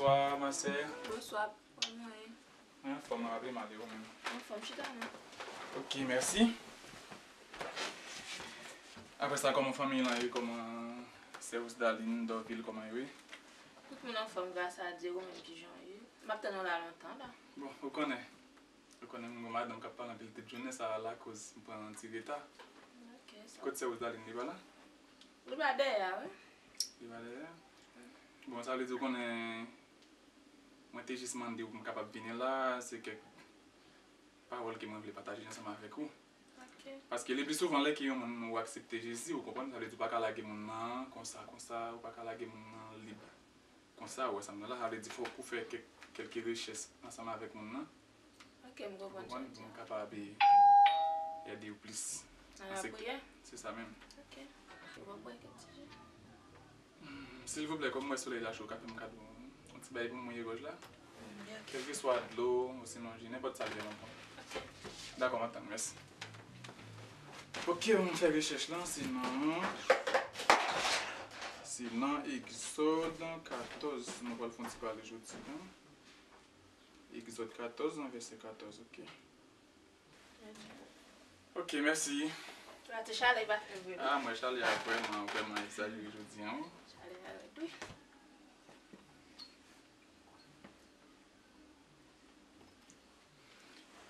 Bonswa, ma sè. Bonswa, kòman w ye? Mwen anfòm, raple m ale ou menm. Anfòm, chita non. Ok, mèsi. Apre sa, kòman fanmi lan ye? Kòman sè Rosedaline, Dorvil, kòman yo ye? Tout moun anfòm, gras a Dye, ou menm kijan w ye? M ap tann ou la lontan la. Bon, ou konnen. Ou konnen m gon madanm k ap pale anpil tout jounen, sa lakòz m pran yon ti reta. Ok, sa. Kot sè Rosedaline, li pa la? Li pa dèyè a, wi. Li pa dèyè a? Bon, sa vle di ou konnen, mwen te jis mande w pou m kapab vini la, se kèk pawòl ke mwen vle pataje ansanm avèk ou. Ok. Paske le pli souvan, lè ke yon moun ou aksepte Jezi, ou konprann, sa vle di ou pa ka lage moun nan konsa, konsa, ou pa ka lage moun nan lib. Konsa, ou wè sa m di la, sa vle di fòk ou fè kèk, kèlke rechèch ansanm avèk moun nan. Ok, m konprann sa w di. Pou m kapab, e, ede w plis. Nan lapriyè? Se sa menm. Ok. Ou pa kwè kèk ti je? Hmm, silvouplè, kòm m wè solèy la cho, ka fè m kado yon ti bagay pou m mouye gòj la? Kèlkeswa dlo, osinon ji, nenpòt sa l ye, m ap pran. Dakò, m ap tann, mèsi. Ok, m fè rechèch lan, se nan, se nan Egzòd katòz, nou pral fè yon ti pale jodi a. Egzòd katòz, nan vèsè katòz, ok. Ok, mèsi. Ou pa te chalè, pa fè vre. Ah, mwen chalè a vrèman, vrèman egzajere jodi a, wi. Chalè a rèd, wi.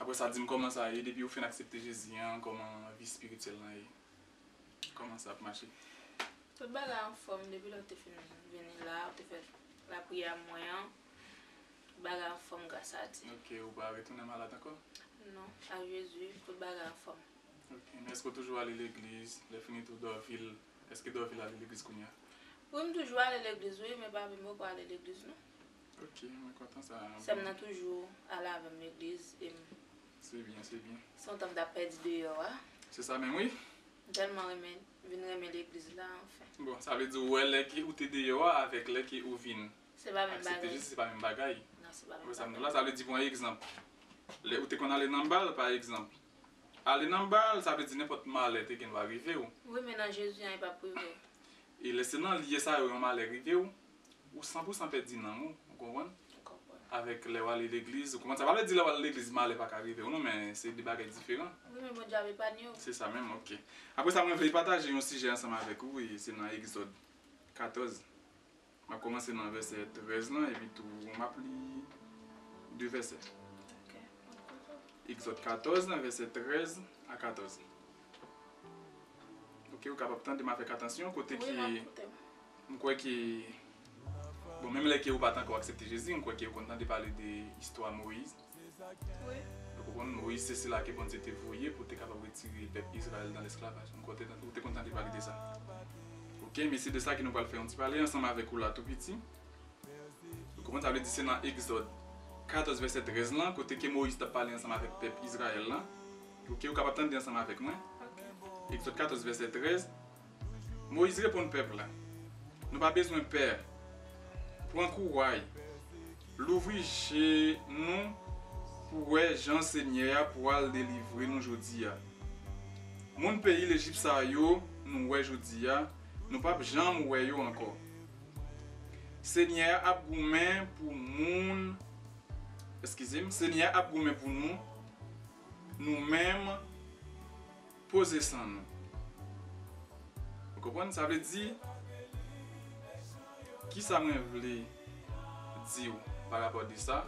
Apre sa, di m kòman sa ye, depi ou fin aksepte Jezi an, kòman vi espirityèl lan ye? Kòman sa ap mache? Tout bagay anfòm depi lè w te fin vini la, ou te fè lapriyè mwen an. Tout bagay anfòm gras a Dye. Ok, ou pa retounen malad ankò? Non, ak Jezi, tout bagay anfòm. Ok, men èske w toujou ale legliz? Lè fini tou, Dòvil, èske Dòvil ale legliz kounye a? Wi, m toujou ale legliz, wi, men papi m poko ale legliz, non. Ok, mwen kontan sa. Sè m nan toujou ale avè m legliz, e m... Se byen, se byen. Se yon tan m t ap pèdi deyò a. Se sa menm, wi. M tèlman renmen, vin renmen legliz la, anfen. Bon, sa vle di ou wè lè ke ou te deyò a avèk lè ke ou vin aksepte Jezi, se pa menm bagay. Non, se pa menm bagay. Ou wè sa m di la, sa vle di, pran egzanp. Lè ou te konn ale nan bal, pa egzanp. Ale nan bal, sa vle di nenpòt malè te gen dwa rive w. Wi, men nan Jezi an, li p ap rive w. E lè se nan lye sa yo yon malè rive w, ou san pou san pèdi nanm ou, ou konprann? M konprann. Avèk lè w ale legliz, ou konprann? Sa pa vle di lè w ale legliz, malè pa ka rive w, non, men se de bagay diferan. Wi, men Bondye ap epanye w. Se sa menm, ok. Apre sa, mwen vle pataje yon sijè ansanm avèk ou, e se nan Egzòd katòz. M ap kòmanse nan vèsè trèz lan, epi tou m ap li de vèsè. Ok. Egzòd katòz lan, vèsè trèz a katòz. Ok, ou kapab tande m avèk atansyon, kote ke m kwè ke, bon, menm lè ke ou pa t ankò aksepte Jezi, m kwè ke ou konn tande pale de istwa Moyiz. Wi. Ou konprann, Moyiz se sila ke Bondye te voye pou te kapab retire pèp Izrayèl nan lesklavaj. M kwè ou te, ou te konn tande pale de sa. Ok, men se de sa ke nou pral fè yon ti pale ansanm avèk ou la tou piti. Ou konprann, sa vle di se nan Egzòd katòz vèsè trèz lan, kote ke Moyiz t ap pale ansanm avèk pèp Izrayèl lan. Ok, ou kapab tande ansanm avèk mwen. Ok. Egzòd katòz vèsè trèz. Moyiz reponn pèp la, "Nou pa bezwen pè. Pran kouray. Louvri je nou pou wè jan Senyè a pwal delivre nou jodi a. Moun peyi Lejip sa yo nou wè jodi a, nou p ap janm wè yo ankò. Senyè a ap goumen pou moun, eskize m, Senyè a ap goumen pou nou, nou menm poze san nou." Ou konprann? Sa vle di, kisa mwen vle di w pa rapò de sa,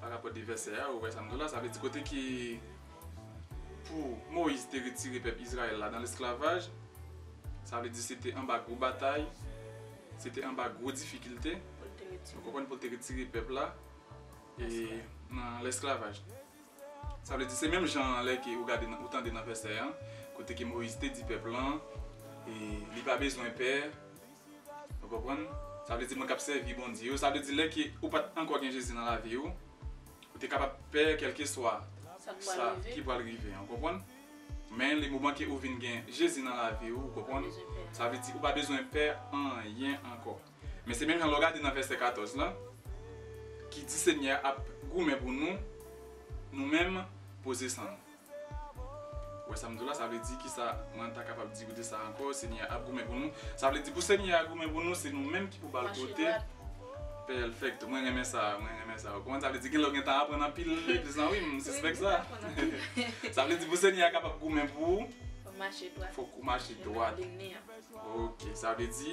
pa rapò de vèsè a, ou wè sa m di w la, sa vle di kote ke pou Moyiz te retire pèp Izrayèl la nan lesklavaj, sa vle di se te anba gwo batay, se te anba gwo difikilte, ou konprann, pou l te retire pèp la, e, nan lesklavaj. Sa vle di se menm jan an lè ke ou gade nan, ou tande nan vèsè an, kote ke Moyiz te di pèp lan, e, li pa bezwen pè, ou konprann? Sa vle di moun k ap sèvi Bondye yo, sa vle di lè ke ou pa t ankò gen Jezi nan lavi ou, ou te kapab pè kèlkeswa sa ki pral rive an, ou konprann? Men le moman ke ou vin gen Jezi nan lavi ou, ou konprann? Sa vle di ou pa bezwen pè anyen ankò. Men se menm jan lè w gade nan vèsè katòz lan, ki di Senyè a ap goumen pou nou, nou menm poze san nou. Ou wè sa m di w la, sa vle di kisa mwen ta kapab di w de sa ankò, Senyè a ap goumen pou nou. Sa vle di pou Senyè a goumen pou nou, se nou menm ki pou ba l kote. Pèfèkto, mwen renmen sa, mwen renmen sa. Ou konprann sa vle di gen lè w gentan aprann anpil legliz lan, wi, m sispèk sa. Sa vle di pou Senyè a kapab goumen pou ou, fòk ou mache dwat. Ok, sa vle di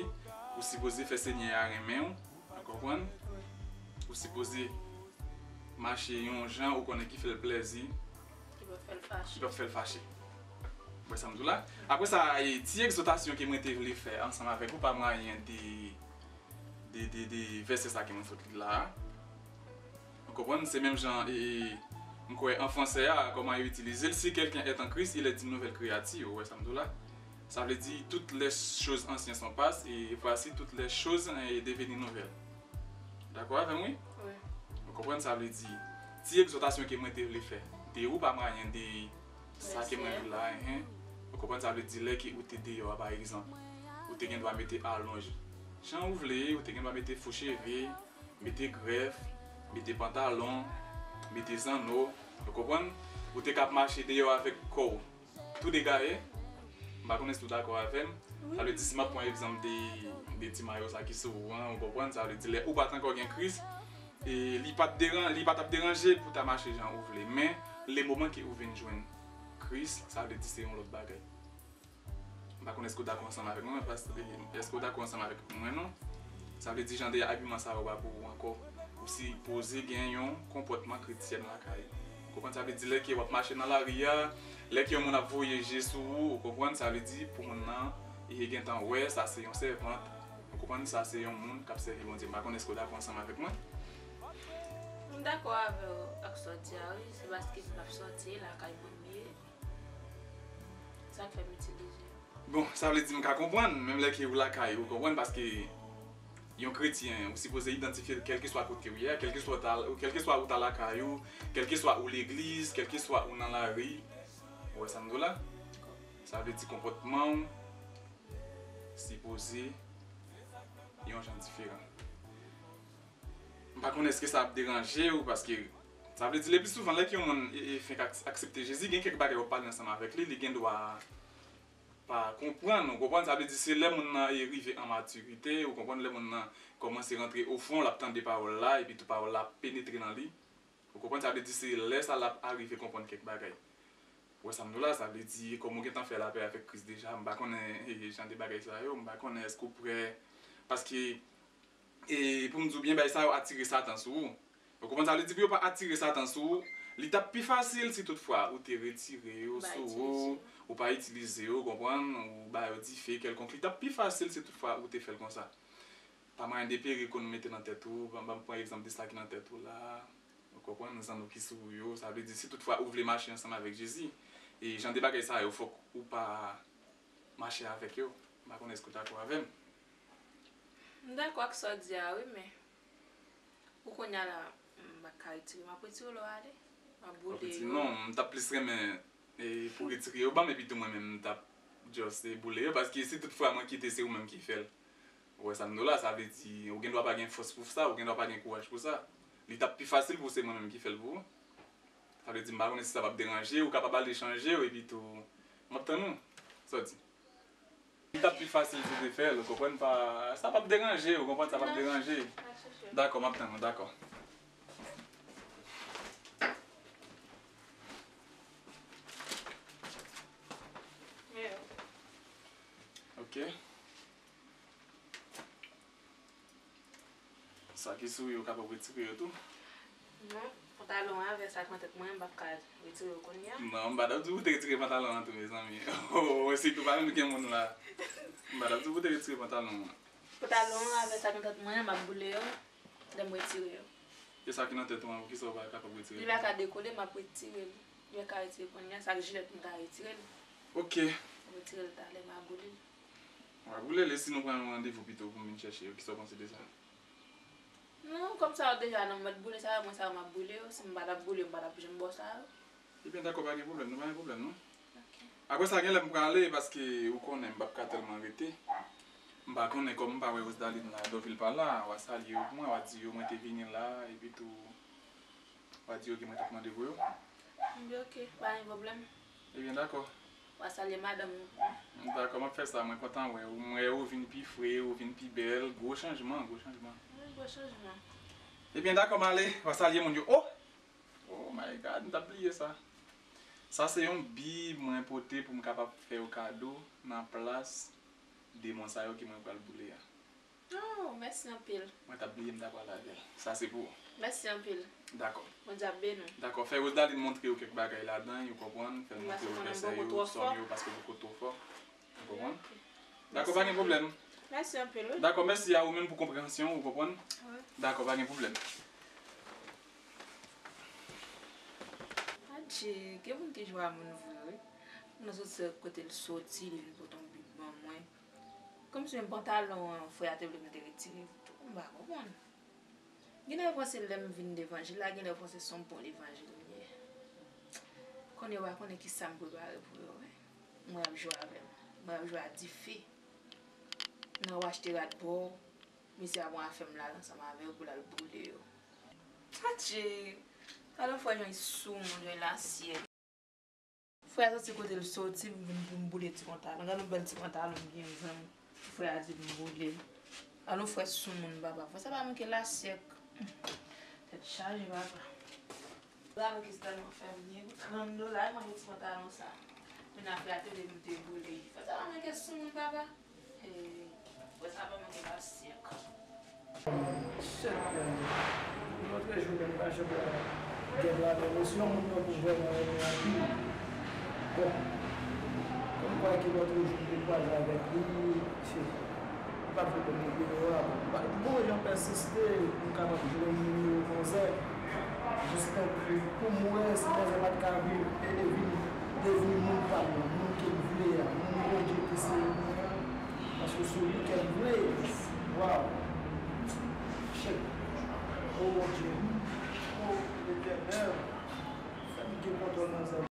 ou sipoze fè Senyè a renmen w, ou konprann? Ou sipoze mache yon jan ou konnen ki fè l plèzi, ki p ap fè l fache. Ou wè sa m di w la? Apre sa, e, ti egzòtasyon ke mwen te vle fè ansanm avèk ou pa mwayen de de, de, de vèsè sa ke mwen sot li la a. Ou konprann? Se menm jan, e, e, m kwè an fransè a, kòman yo itilize l, si quelqu'un est en Christ, il est une nouvelle créature. Ou wè sa m di w la? Sa vle di, toutes les choses anciennes sont passées, et voici toutes les choses, e, devenues nouvelles. Dakò avè m, wi? Wi. Ou konprann? Sa vle di, ti egzòtasyon ke mwen te vle fè de ou pa mwayen de sa ke mwen vle la, enhen. Ou konprann? Sa vle di lè ke ou te deyò a, pa egzanp, ou te gen dwa mete alonj jan ou vle, ou te gen dwa mete fo cheve, mete grèf, mete pantalon, mete zanno, ou konprann? Ou te ka ap mache deyò avèk kò w tou degaye. M pa konn èske w dakò avè m. Sa vle di, si m ap pran egzanp de, de ti mayo sa ki sou ou an, ou konprann? Sa vle di, lè ou pa t ankò gen Kris, e li pa t deran-, li pa t ap deranje pou w ta mache jan ou vle. Men, le moman ke ou vin jwenn Kris, sa vle di se yon lòt bagay. M pa konn èske w dakò ansanm avèk mwen, paske, èske w dakò ansanm avèk mwen, non? Sa vle di jan de abiman sa yo pa pou ou ankò. Ou sipoze gen yon konpòtman kretyèn lakay ou. Ou konprann? Sa vle di lè ke w ap mache nan lari a, lè ke yon moun ap voye je sou ou, ou konprann? Sa vle di pou moun nan, e, gentan wè sa se yon sèvant. Ou konprann? Sa se yon moun k ap sèvi Bondye. M pa konn èske w dakò ansanm avèk mwen? M dakò avè w ak sa w di a, wi. Se paske m p ap sòti, lakay mwen m ye. Sa k fè m itilize yo. Bon, sa vle di m ka konprann, menm lè ke ou lakay, ou konprann, paske yon kretyen, ou sipoze idantifye l kèlkeswa kote ou ye a, kèlkeswa ou ta, kèlkeswa ou ta lakay ou, kèlkeswa ou legliz, kèlkeswa ou nan lari. Ou wè sa m di w la? Sa vle di konpòtman w sipoze yon jan diferan. M pa konnen èske sa ap deranje w, paske sa vle di le pli souvan lè ke yon moun e, e, fenk ak-, aksepte Jezi, gen kèk bagay w ap pale ansanm avèk li, li gen dwa pa konprann, ou konprann? Sa vle di se lè moun nan e rive an matirite, ou konprann, lè moun nan kòmanse rantre o fon, l ap tande pawòl la, epi tou pawòl la ap penetre nan li. Ou konprann? Sa vle di se lè sa l ap arive konprann kèk bagay. Ou wè sa m di w la? Sa vle di kòm ou gentan fè lapè avèk Kris deja, m pa konnen, e, jan de bagay sa yo, m pa konnen èske w prè, paske, e, pou m di w byen, bagay sa yo atire Satan sou ou. Ou konprann? Sa vle di pou yo pa atire Satan sou ou, li t ap pi fasil si toutfwa ou te retire yo sou ou, ou pa itilize yo, ou konprann, ou ba yo dife kèlkonk, li t ap pi fasil si toutfwa ou te fè l konsa. Pa mwayen de perik ou mete nan tèt ou, ban, ban m pran egzanp de sa ki nan tèt ou la, ou konprann, zanno ki sou ou yo, sa vle di si toutfwa ou vle mache ansanm avèk Jezi, e jan de bagay sa yo, fòk ou pa mache avèk yo. M pa konnen èske w dakò avè m. M dakò ak sa w di a, wi, men pou kounye a la, m pa ka retire, m ap retire lè w ale. M ap boule yo. Non, m t ap plis renmen, e, pou retire yo ban m, epi tou mwen menm, m t ap just, e, boule yo, paske si tout fwa mwen kite, se ou menm ki fè l. Ou wè sa m di w la, sa vle di, ou gen dwa pa gen fòs pou sa, ou gen dwa pa gen kouraj pou sa. Li t ap pi fasil pou se mwen menm ki fè l pou ou. Sa vle di, m pa konnen si sa p ap deranje, ou kapab ale chanje yo, epi tou, m ap tann ou. Sa w di? Li t ap pi fasil si w te fè l, ou konprann pa, sa p ap deranje, ou konprann, sa p ap deranje. Dakò, m ap tann ou, dakò. Ok. Sa ki sou yo, w kapab retire yo tou. Non, pantalon an avè sa k nan tèt mwen, m p ap ka retire yo kounye a. Non, m pa t ap di pou w te retire pantalon an tou, mezanmi. Oh, sitou pa menm gen moun la. M pa t ap di pou w te retire pantalon an. Pantalon an avè sa k nan tèt mwen, m ap boule yo lè m retire yo. E sa ki nan tèt ou an, poukisa w pa kapab retire l? Li pa ka dekole, m ap retire l. Li pa ka retire kounye a, sa k jilèt m ka retire l. Ok. M retire l talè, m a boule l. W a boule l, e si nou pran yon randevou pito pou m vin chèche yo, kisa w panse de sa? Non, kòm sa yo deja nan mòd boule sa yo, mwen sa yo m ap boule yo. Si m pa t ap boule yo, m pa t ap janm ba w sa yo. Ebyen, dakò, pa gen pwoblèm, nou pa gen pwoblèm, non. Ok. Apre sa, gen lè m prale, paske ou konnen m p ap ka tèlman rete. M pa konnen, kòm m pa wè Rosdaline la, Dorvil pa la, w a salye yo pou mwen, w a di yo mwen te vini la, epi tou, w a di yo ke mwen t ap mande pou yo. M di ok, pa gen pwoblèm. Ebyen, dakò. W a salye madanm ou. Dakò, m ap fè sa, mwen kontan wè ou. M wè ou vin pi fre, ou vin pi bèl. Gwo chanjman, gwo chanjman. Wi, Gwo chanjman. Ebyen, dakò, m ale. W a salye moun yo. Oh! Oh my God, m t ap bliye sa. Sa se yon bib mwen pote pou m kapab fè yo kado nan plas demon sa yo ke mwen pral boule a. Oh, mèsi anpil. Mwen t ap bliye m ta pral avè l. Sa se pou ou. Mèsi anpil. Dakò. Bondye ap beni w. Dakò. Fè Rosedaline montre yo kèk bagay ladan, ou konprann? Fè l montre yo pèsè yo, sòm yo, paske poko twò fò. Ou konprann? Ok. Dakò, pa gen pwoblèm. Mèsi anpil, wi. Dakò, mèsi a ou menm pou konpreyansyon, ou konprann? Wi. Dakò, pa gen pwoblèm. Adje, gen moun ki jwe a moun vre, wi. Moun nan soti kote l soti, li vin pote yon bib ban mwen. Kòmsi menm pantalon an, frè a te vle m te retire l tou, m pa konprann. Genlè yo panse lè m vin levanjil la, genlè yo panse se yon bon levanjil m ye. Kounye a yo pa konnen kisa m prepare pou yo, wi. Mwen ap jwe avè m. Mwen ap jwe a dife. Nan w achte rad bò, misye ap pran afè m la ansanm avè yo pou l al boule yo. Adje! Talè frè jan l sou moun, jan l asyèk. Frè a soti kote l soti, m vin pou m boule ti pantalon. Gade yon bèl ti pantalon m gen vre m. Frè a di m boule l. Alò frè sou moun papa. Frè sa pa manke lasyèk. Tèt chaje papa. Bravo ki tèlman fè m byen. Pou trant dola, mwen gen ti pantalon sa. Menn a frè a te vle m te boule. Frè sa pa manke sou moun papa. Hey, frè sa pa manke lasyèk. Sèt lane. Yon lòt jou menm pa janm la gèt ladan mesye, yon moun nan pou vrèman renmen anpil. Bon, kòm kwa ke lòt jou m te kwaze avèk li, se, li pa t vle ban m nimewo a. Bon, m pa t bon jan pèsiste pou m kapab jwenn nimewo manzè. Jistan pou m wè si manzè pa t ka vin, e vin devni moun pa m nan, moun ke m vle a, moun Bondye ki se mwen an. Paske se li ke m vle. Waw. Shit. Oh Bondye. Oh Letènèl. Fè m gen kontwòl nan zèl.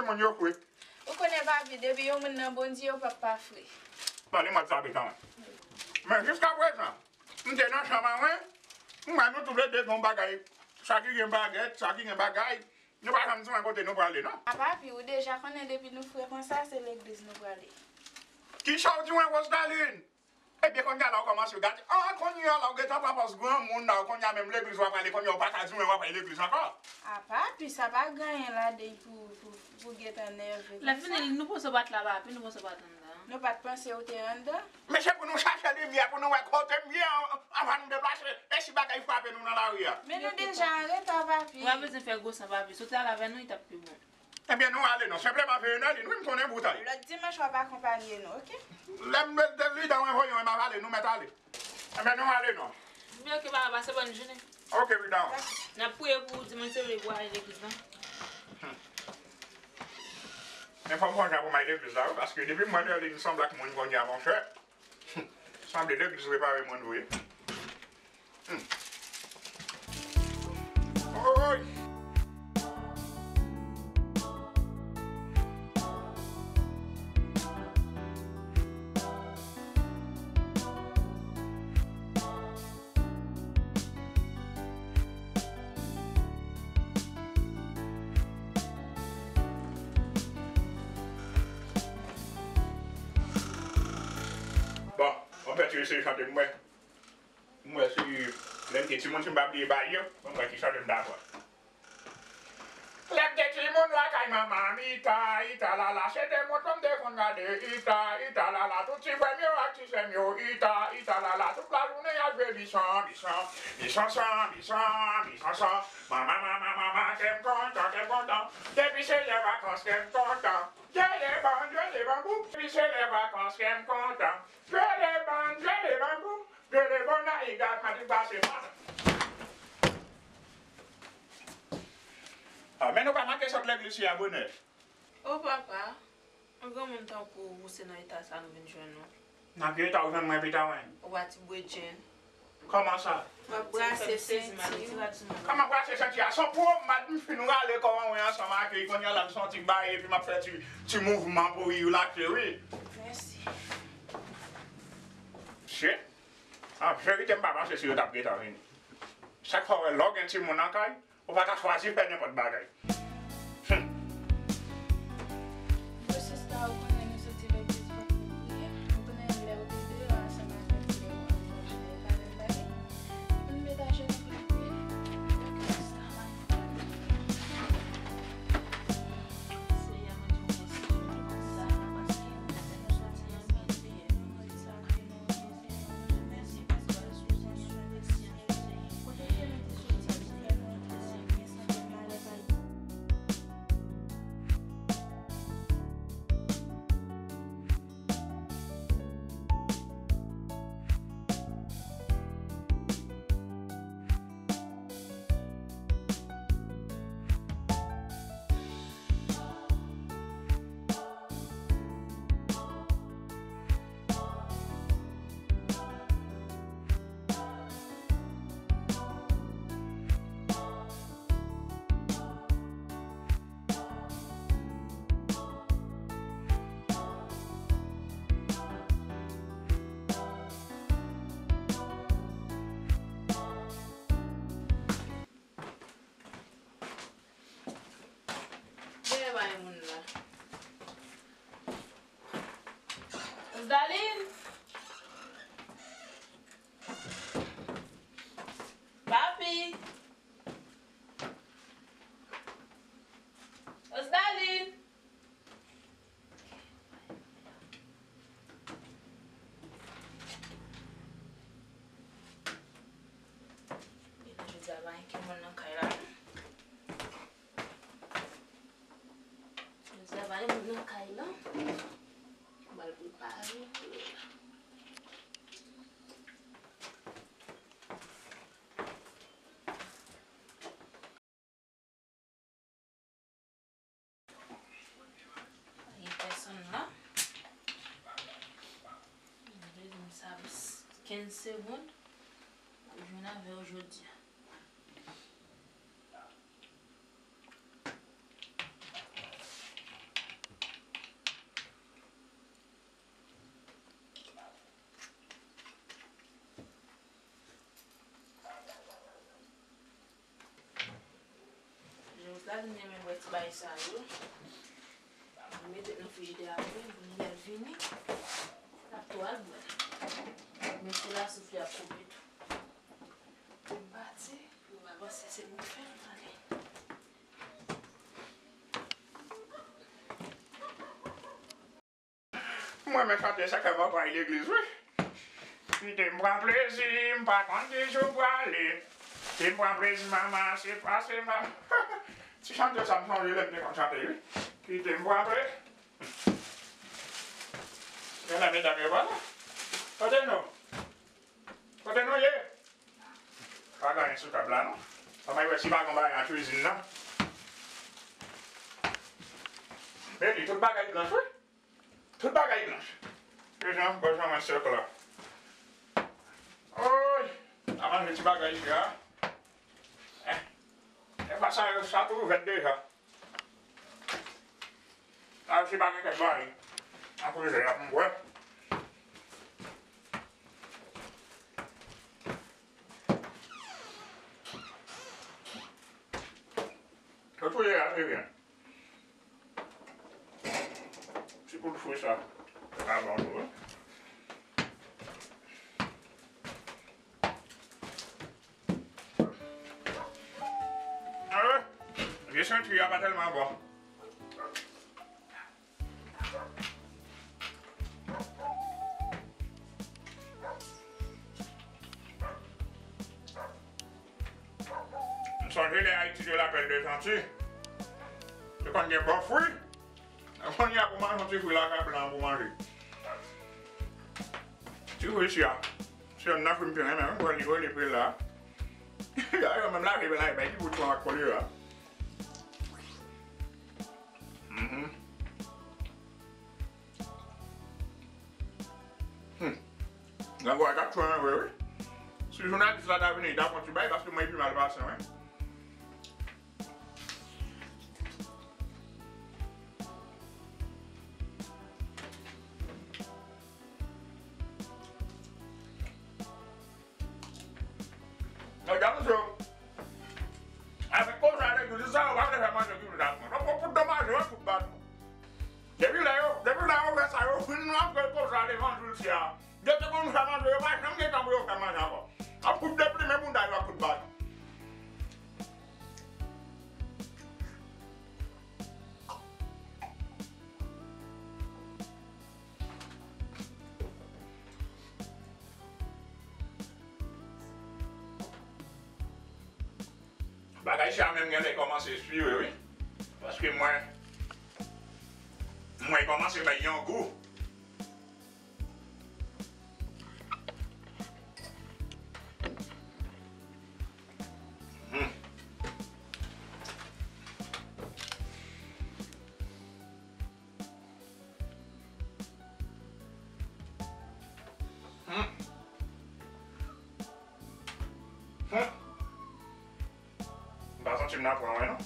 Ou konnen papi, depi yon moun nan Bondye, yo p ap pa fre. Pale mwen sa, Beta, mwen. Men jiska prezan, m te nan chanm an mwen, m wè nou toulede gen yon bagay. Sa ki gen bagèt, sa ki gen bagay, nou pa janm di mwen kote nou prale, non. A papi, ou deja konnen depi nou fre konsa, se legliz nou prale. Kisa w di mwen, Rosedaline? Ebyen, kounye a la w kòmanse gate. Ah, kounye a la w gentan pran pòz granmoun la, kounye a menm legliz w ap prale, kounye a w pa ka di mwen w ap al legliz ankò. A papi, sa pa gen anyen ladan pou, pou, pou gentan nève konsa. Lè fini, nou panse w pa t la, papi, nou panse w pa t anndan. Nou pa t panse ou te anndan? Men se pou nou chache limyè, pou nou wè kote m ye an, anvan nou deplase. E si bagay frape nou nan lari a? Men nou deja an reta, papi. Ou pa bezwen fè gwo san, papi. Si w te al avè nou, li t ap pi bon. Ebyen, nou ale non. Senpleman veye nan li, wi, m konnen bout a ye. Lòt dimanch, w ap akonpanye nou, oke? Lè m met de li dan mwen voye, m ap ale, nou mèt ale. Ebyen, nou ale non. Ebyen, oke, papa, pase bòn jounen. Oke, wi, daw. N ap priye pou ou dimanch, se vre pou ale legliz la. Men fò m gon jan pou m al legliz la, wi, paske depi m wè Nerline sanble ak moun kounye a, monchè. Sanble legliz repare moun vre. Hmm. Oy! Bon, on fè ti eseye chante pou mwen. M wè si lè m te timoun, si m pa bliye bay yo, bon, m wè ki chante m ta pran. Lè m te timoun lakay manman m, ita, ita lala, se de mouton m te konn gade, ita, ita lala, tout ti frè m yo ak ti sè m yo, ita, ita lala, tout lajounen y ap jwe bisan, bisan, bisan san, bisan, bisan san. Manman, manman, manman, kè m kontan, kè m kontan, depi se lè vakans kè m kontan. Jwe le ban, jwe le banbou, depi se lè vakans kè m kontan. Jwe le ban, jwe le banbou. Jwe le bon a iga, mati pase pa. Ah, men nou pa manke sot legliz fè a bonè. O papa, yon granmoun tankou ou se nan eta sa nou vin jwenn ou. Nan ki eta ou jwenn mwen pita mwen? Ou pa ti bredjenn. Kòman sa? W ap brase senti w. Kòman brase senti a? Se yon pwomad m fin rale kò mwen ansanm ak li, kounye a la m santi m baye epi m ap fè ti, ti mouvman pou ri lakye wi. Mèsi. Shit. An verite m pa panse si yo t ap gentan vini. Sa k fè w wè lè w gen timoun nan kay, ou pa ka chwazi fè nenpòt bagay. Humm. Bon sista, ou konnen nou soti legliz pou nou priye. Ou konnen lè ou te deyò ansanm avèk frè ou ann manje, ou pa menm bagay. Pou nou met ajenou pou nou priye. Oke sista, m ap priye. Seyè, mwen di w mèsi jodi konsa, paske nou soti an byen, Seyè. Nou mande sa, Seyè. Dèyè bay moun la. Osdaline! Papi! Osdaline! Jodi a pa gen moun nan kay la non. Jodi a pa gen moun nan kay la. M pral prepare. Pa gen pèsonn la. Mwen vle di m sa kenz segonn. M ap jwenn avè w jodi a. Jewous la vin renmen bwè ti bagay sa yo. Mwen mete nan frijidè a pou li, pou lè l vini, l ap tou al bwè. Men se la souf li ap koupe tou. Pou m pati, pou m avanse, se pou m fè m ale. Mwen menm chante sa kè mwen pral legliz wi. Kite m pran plezi, m pa konn ki jou prale. Kite m pran plezi, manman, se pase, manman. Ti chante sa m sonje lè m te konn chante wi. Kite m pran plezi. Gen nan medam yo pa la. Kote nou? Kote nou ye? Pa gen anyen sou tab la non. Fò m al wè si pa gen bagay nan kwizin nan. Baby, tout bagay blanch wi. Tout bagay blanch. Deja, bòz manman sèk la. Oy! N a manje ti bagay deja. Eh. E pa sa yo, sa tou ouvèt deja. A, si pa gen kèk bagay nan frizè a pou m bwè. Yo touye a, se byen. Ti kout fri sa, se pa bon tou, wi. Ah, vye senti a pa tèlman bon. M sonje lè Ayiti te lapèl de santi. Te konn gen bon fri. Kounye a pou manje yon ti fri lakay blan pou manje. Ti fri isi a. Se yonn nan fri m pi renmen, m kwè li rele pi la. Yo menm lave men la, bay ti bout pran ak kolera. Ango a t ap cho anyen vre wi. Si jounalis la ta vini, li ta pran ti bay, paske mwen pi mal pase, wi. Medam, mesye, avèk koze a legliz sa, yo pa vle fè manje ki vle ap manje. Donk, yo fout domanje, yo fout bat nou. Depi lè yo, depi lè yo fè sa, yo fin nan apre koze a levanjil sa. Yo te konn fè manje, yo pa janm gen tan pou yo fè manje ankò. Yo fout deplimen bounda yo, yo fout bat nou. Bagay sa menm genlè kòmanse espire wi. Paske mwen, mwen kòmanse bay yon gou. Hmm. Hmm. Hmm. M pa santi m nan pran, wi, non.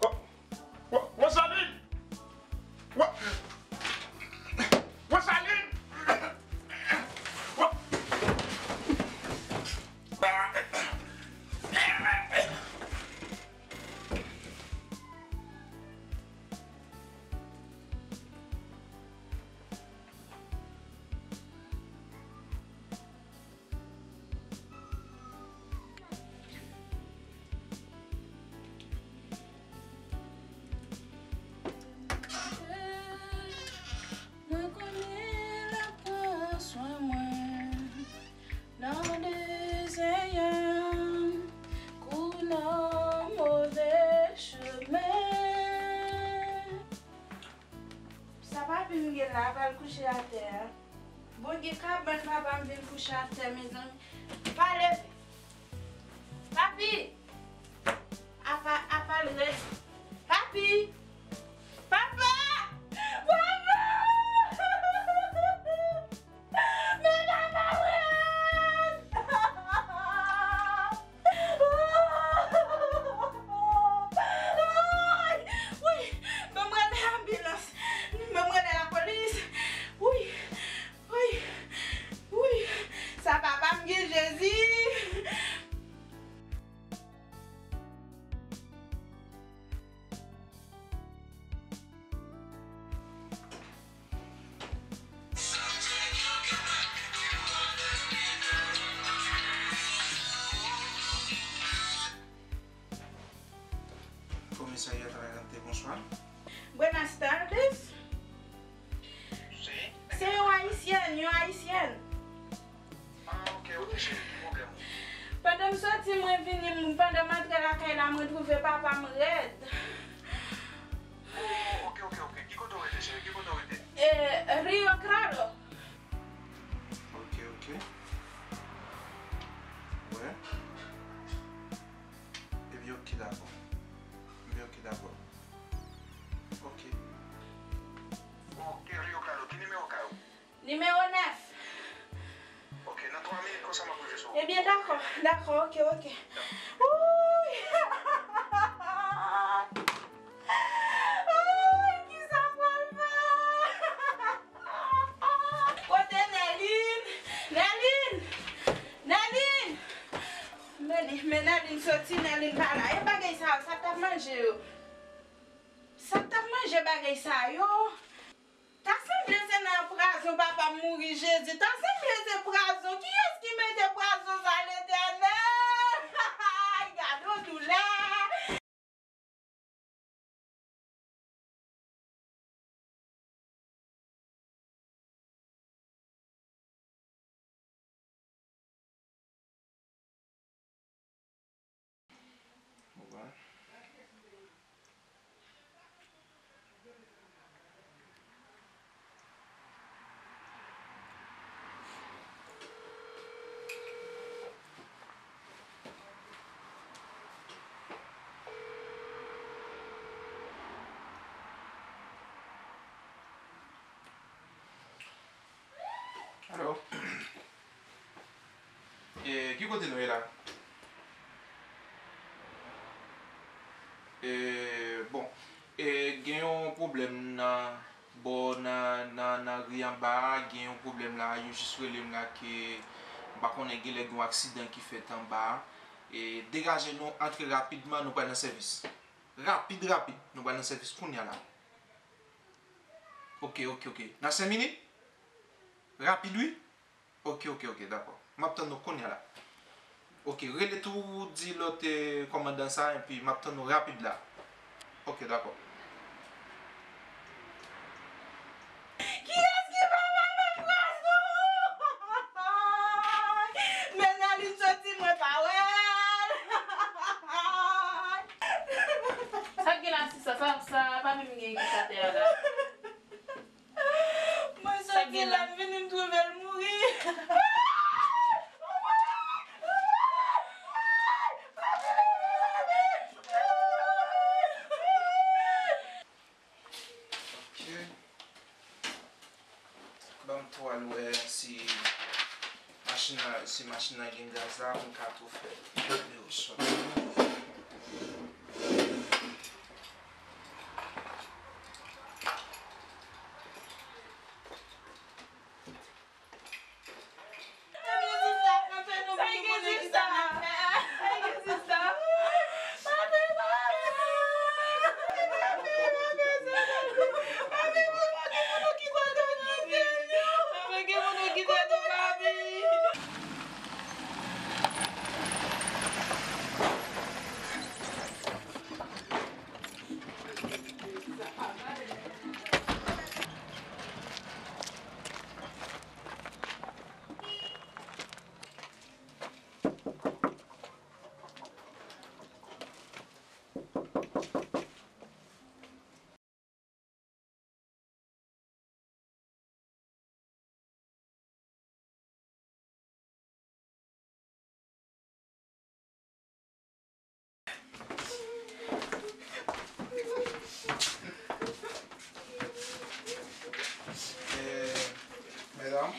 Wo-, wo-, Wosalin! Wo-, Wosalin! Wo-, Mwen konnen l ap pran swen mwen nan dezè a kou nan move chemen. Sa papi m gen la, pral kouche atè a. Bon, gen kabann papa m vin kouche atè, mezanmi. Pa leve. Papi! Apa, apa l rèd. Papi! Papa! Papa! Men papa m rèd! Woy! Woy! Ban m rele anbilans. Ban m rele lapolis. Woy! Woy! Woy! Sa papa m gen, Jezi! Komisarya Tragante, bonswa. Buenas tardes. Si. Se yon ayisyèn, yon ayisyèn. Ah, ok, ok, cheri, ki pwoblèm ou? Pandan m soti, mwen vini, m, pandan m antre lakay la, mwen twouve papa m rèd. Oh, ok, ok, ok. Ki kote w rete, cheri? Ki kote w rete? Eh, Rio Claro. Ok, ok. Wè. Ebyen, ok, dakò. Ebyen, ok, dakò. Ok. Ok, Rio Claro, ki nimewo kay ou? Nimewo nèf. Ok, nan twa minit konsa m ap rive sou ou. Ebyen, dakò, dakò, ok, ok. Wouy! Ay, kisa m pral fè? Kote Nèlin? Nèlin! Nèlin! Men, men Nèlin soti, Nèlin pa la. E bagay sa yo, sa k t ap manje yo? Sa k t ap manje bagay sa yo? Ta sanble se nan prazon papa m mouri, Jezi. Ta sanble se prazon. Kiyès ki mete prazon sa, Letènèl? Ay, gade yon doulè! Opa. E, ki kote nou ye la? E, bon, e, gen yon pwoblèm nan bò, nan, nan, nan ri anba a, gen yon pwoblèm la, yo jis rele m la ke m pa konnen, genlè gen yon aksidan ki fèt anba a. E, degaje nou, antre rapidman, nou pral nan sèvis. Rapid, rapid, nou pral nan sèvis kounye a la. Ok, ok, ok. Nan senk minit? Rapid, wi. Ok, ok, ok, dakò. M ap tann nou kounye a la. Ok, rele tou, di lòt, eh, kòmandan sa, epi m ap tann nou rapid la. Ok, dakò. Kiyès ki pa wè matras nou? Mennalin soti, mwen pa wè l. Sa k gen la, sista? Sa, sa pa menm gen ki atè a la. Mwen soti la, m vini, m twouve l mouri. Ok. Ban m tou al wè si machin nan, si machin nan gen gaz la, pou m ka tou fè yo sòti. Eh, medam.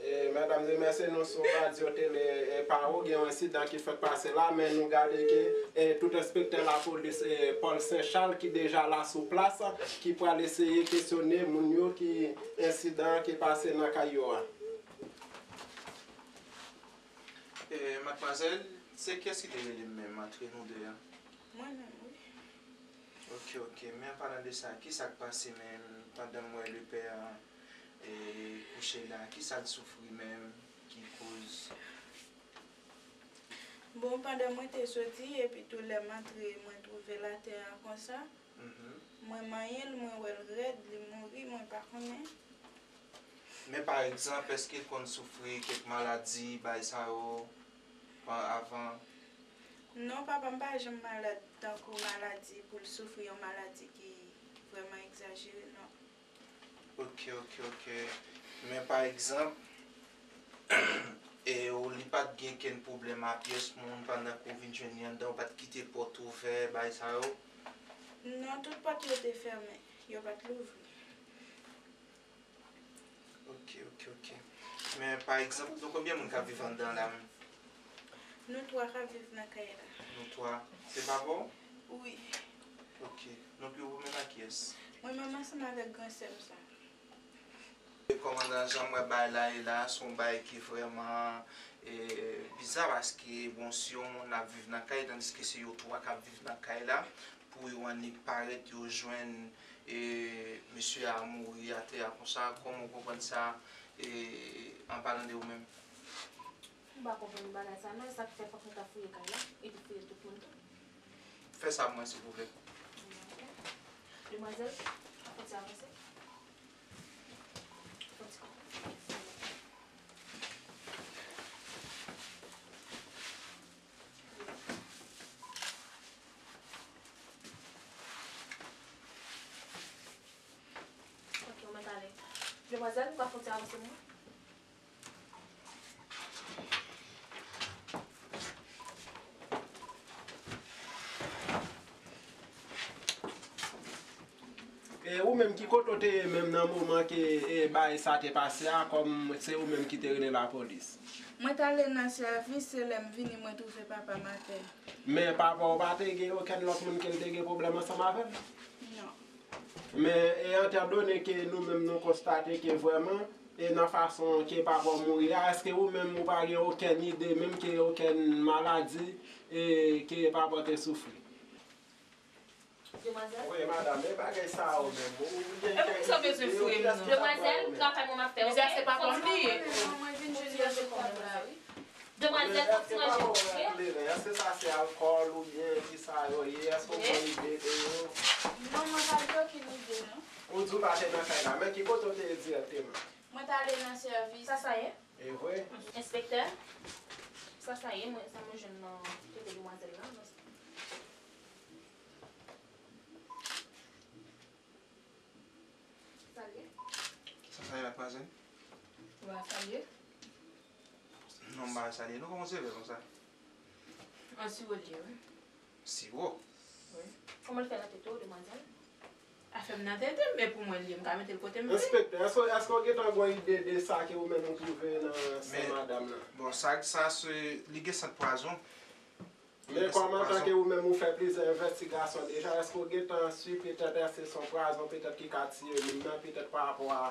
Eh, medam, remèsye nou sou radyo tele, eh, Paro. Gen yon ensidan ki fèk pase la, men nou gade ke, eh, tout enspektè lapolis, eh, Paul Saint Charles ki deja la sou plas, ki pral eseye kesyone moun yo ki ensidan ki pase nan kay yo a. Eh, madmwazèl, se kiyès ki te rele m menm antre nou de a? Mwen menm, wi. Ok, ok. Men an palan de sa, kisa k pase menm pandan m wè lepè a, eh, kouche la? Kisa l soufri menm ki koz? Bon, pandan mwen te soti, epi tou lè m antre, mwen twouve l atè a konsa. Mhm. Mwen manyen l, mwen wè l rèd, li mouri, mwen pa konnen. Men pa egzanp, èske l konn soufri kèk maladi, bagay sa yo, pa, avan? Non, papa m pa janm malad tankou maladi pou l soufri yon maladi ki vrèman egzajere, non. Ok, ok, ok. Men pa egzanp, e ou, li pa t gen kenn pwoblèm a pyès moun pandan ke w vin jwenn li anndan, ou pa t kite pòt ouvè, bagay sa yo? Non, tout pòt yo te fèmen, yo pa t louvri. Ok, ok, ok. Men pa egzanp, nou konbyen moun k ap viv anndan la menm? Nou twa k ap viv nan kay la. Nou twa. Se papa w? Wi. Ok. Donk yo, ou menm ak kiyès? Mwen menm ansanm avèk gran sè m sa. Kòmandan, jan m wè bagay la ye la, se yon bagay ki vrèman, eh, biza, paske, bon, si yon moun ap viv nan kay, tandiske se yo twa k ap viv nan kay la, pou yo annik parèt, yo jwenn, eh, mesye a mouri atè a konsa, kòman w konprann sa, eh, an palan de ou menm? M pa konprann bagay sa non, e sa k fè fòk nou ta fouye kay la, epi fouye tout moun tou. Fè sa pou mwen, silvouplè. Demwazèl, fò ti avanse. Fò ti avanse. Ok, ou mèt ale. Demwazèl, ou ka fè yon ti avanse pou mwen? E ou menm, ki kote w te ye menm nan moman ke, e, bagay sa te pase a, kòm se ou menm ki te rele lapolis? Mwen t ale nan sèvis, se lè m vini mwen twouve papa m atè. Men papa w pa te gen okenn lòt moun ke l te gen pwoblèm ansanm avè l? Non. Men, e etandone ke nou menm nou konstate ke vrèman, e nan fason ke papa w mouri a, èske ou menm ou pa gen okenn ide, menm ke okenn maladi, e ke papa w te soufri? Demwazèl. Wi, madanm, e bagay sa yo menm. Ou gen kèk ide, ou kèk sa w bezwen foure m nan? Demwazèl, travay mwen m ap fè, oke? Mizè se pa pa m li ye. Mwen vin jodi a, se kòm la, wi. Demwazèl, fòk ti manje, oke? Èske sa se alkòl oubyen ki sa yo ye? Èske w gen ide de yo? Non, mwen pa gen okenn ide, non. Ou di w pa te nan kay la, men ki kote w te ye dirèkteman? Mwen t ale nan sèvis. Sa sa ye? E vre? Enspektè? Sa sa ye? Mwen, sa mwen jwenn nan kote demwazèl la? Sa l ye? Sa sa ye, madmwazèl? Wa, sa l ye? Non, m pa wè sa l ye non, kòman w sèvi l konsa? An siwo l ye, wi. Siwo? Wi. Kòman l fè nan tete w, demwazèl? Afè m nan tete m, men pou mwen l ye, m ka mete l kote m vle. Enspektè, èske èske w gentan gen yon ide de sa ke ou menm ou twouve nan san madanm nan? Bon, sa sa se, li gen sant pwazon. Men kòm antanke ou menm ou fè plizyè envèstigasyon deja, èske w gentan si petèt èske se yon pwazon petèt ki ka tiye moun nan, petèt pa rapò a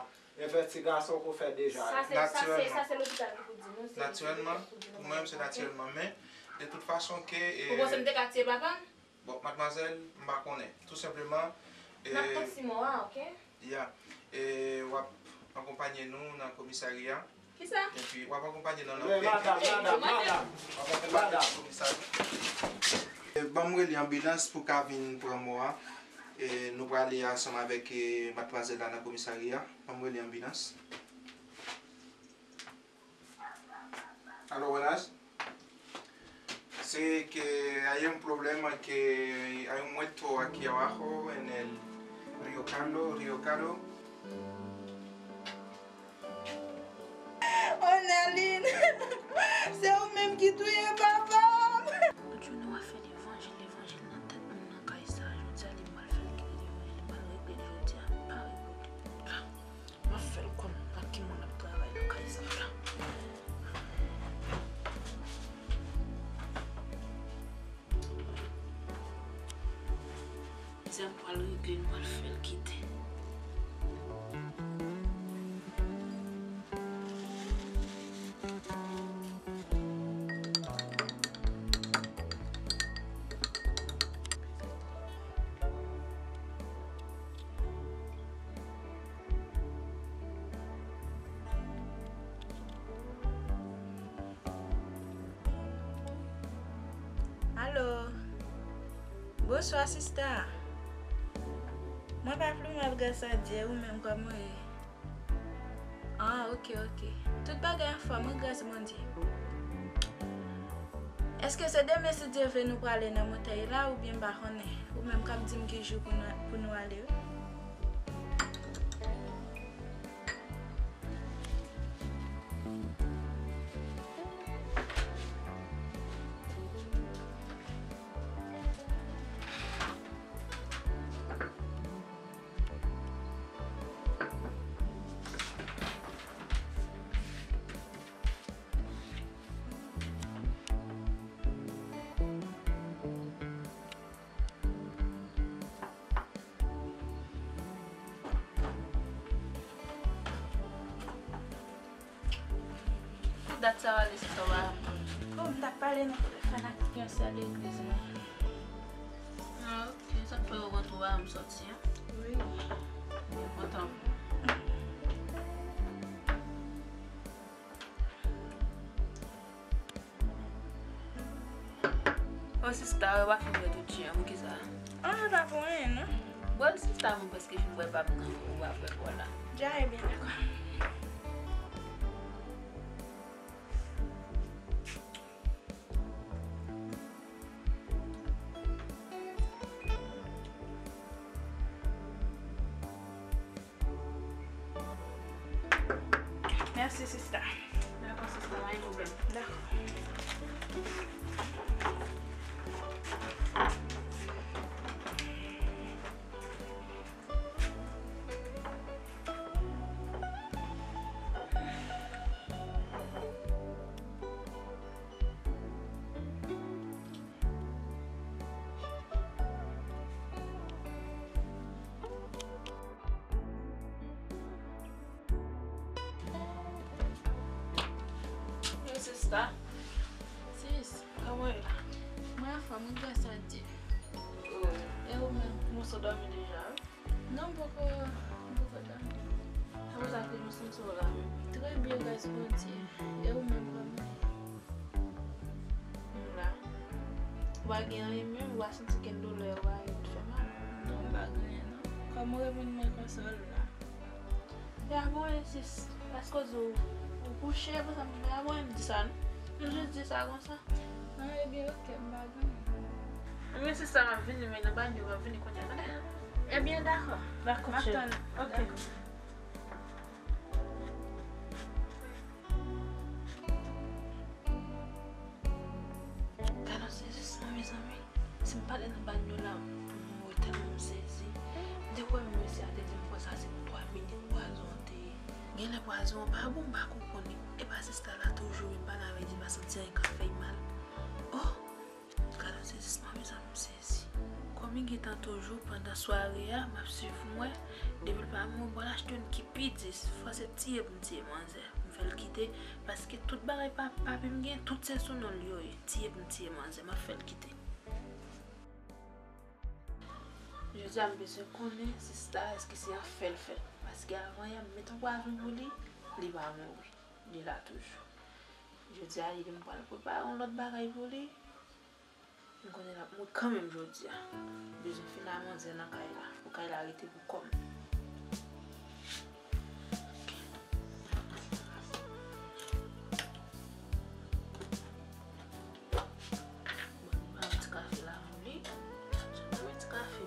envèstigasyon ke w fè deja yo? Sa se sa se sa se lopital ki pou di nou, se Natirèlman, mwen menm se natirèlman, men de tout fason ke Ou panse m te ka tiye papa m? Bon, madmwazèl, m pa konnen. Tou senpleman, N ap tann si mò a, oke? Ya, e w ap akonpanye nou nan komisarya. Kisa? Epi w ap akonpanye nan Men madanm, madanm, madanm, w ap akonpanye nan komisarya. E, ban m rele anbilans pou ka vin pran mò a. E, nou prale ansanm avèk e, madmwazèl la nan komisarya. Ban m rele anbilans. Aló, buenas. Sí, que hay un problema, que hay un muerto aquí abajo en el río Carlos, río Carlos. Onaline, se ou menm ki touye papa m. Tout jounen w ap fè levanjil, levanjil nan tèt moun nan kay sa. Jodi a li pral fè l kite levanjil, li pral regle l jodi a, li pa regle l. M ap fè l konn ak ki moun l ap travay nan kay sa la. Mizè m pral regle l, m pral fè l kite. Alo. Bonswa sista. Mwen pa pli mal gras a Dye, ou menm kòman w ye? Ah, ok, ok. Tout bagay anfòm wi, gras Bondye. Èske se demen si Dye vle nou prale nan montèy la oubyen m pa konnen? Ou menm k ap di m ki jou pou nou, pou nou ale wi. Ki dat sa w ale sista w pa rann kont? Oh, m t ap pale nan telefòn ak yon sè legliz mwen. Ah, ok. Sa k fè w rantre w pa rann sòti an? Wi. Byen kontan pou ou. Oh sista, w pa fin wè tout jan, poukisa? Ah, pa pou anyen non. Bon, sista, mwen prèske fin bwè pa m nan, ou pa bwè bò la. Dja, ebyen, dakò. Mèsi sista. Dakò sista, pa gen pwoblèm. Dakò. Sa? Sis, kòman w ye la? Mwen anfòm, wi, gras a Dye. E ou menm? Mwen sot dòmi deja, wi. Non, m poko, m poko dòmi. Se pou sa ke nou santi w la menm. Trè byen, gras Bondye. E ou menm, kòman w ye? M la. Ou pa gen anyen menm, ou pa santi kenn doulè, ou pa gen anyen ki fè mal? Non, m pa gen anyen, non. Kòman w reponn mwen konsa w la? Li pa bon, sis. Paske w di w, ou kouche, pou sa m di, li pa bon, m di sa, non. M jis di sa konsa. Ah, ebyen, oke, m pa gen anyen. Ebyen, sis, sa m ap vini, men nan banyo, m ap vini kounye a, tande? Ebyen, dakò. Dakò, m ap tann ou. Oke. Dakò. Gad yon sezisman, mezanmi. Si m pa t nan banyo la, m mouri tèlman m sezi. M te kwè menm mesye a te di m konsa se pou twa minit pwazon an te ye. Genlè pwazon an pa bon, m pa konprann li. E pa sista la toujou, wi, m pale avè l, li pa santi anyen k ap fè l mal. Oh! Gad yon sezisman, mezanmi, m sezi. Kòm li gentan toujou, pandan sware a, m ap swiv pou m wè. Depi l pa mouri, m pral achte youn ki pi dis. Fò se tiye pou m tiye manzè. M fè l kite, paske tout bagay pa, papi m gen, tout se sou non l yo ye. Tiye pou m tiye manzè, m ap fè l kite. Jodi a, m bezwen konnen sista, èske se anfè l fè l. Paske avan yè, m met yon pwazon pou li, li pa mouri. Li la toujou. Jodi a, li di m pral prepare yon lòt bagay pou li. M konnen l ap mouri kanmenm jodi a. M bezwen fin a manzè nan kay la, pou kay la rete pou kò m. Bon, m pran yon ti kafe la pou li. Ti kafe.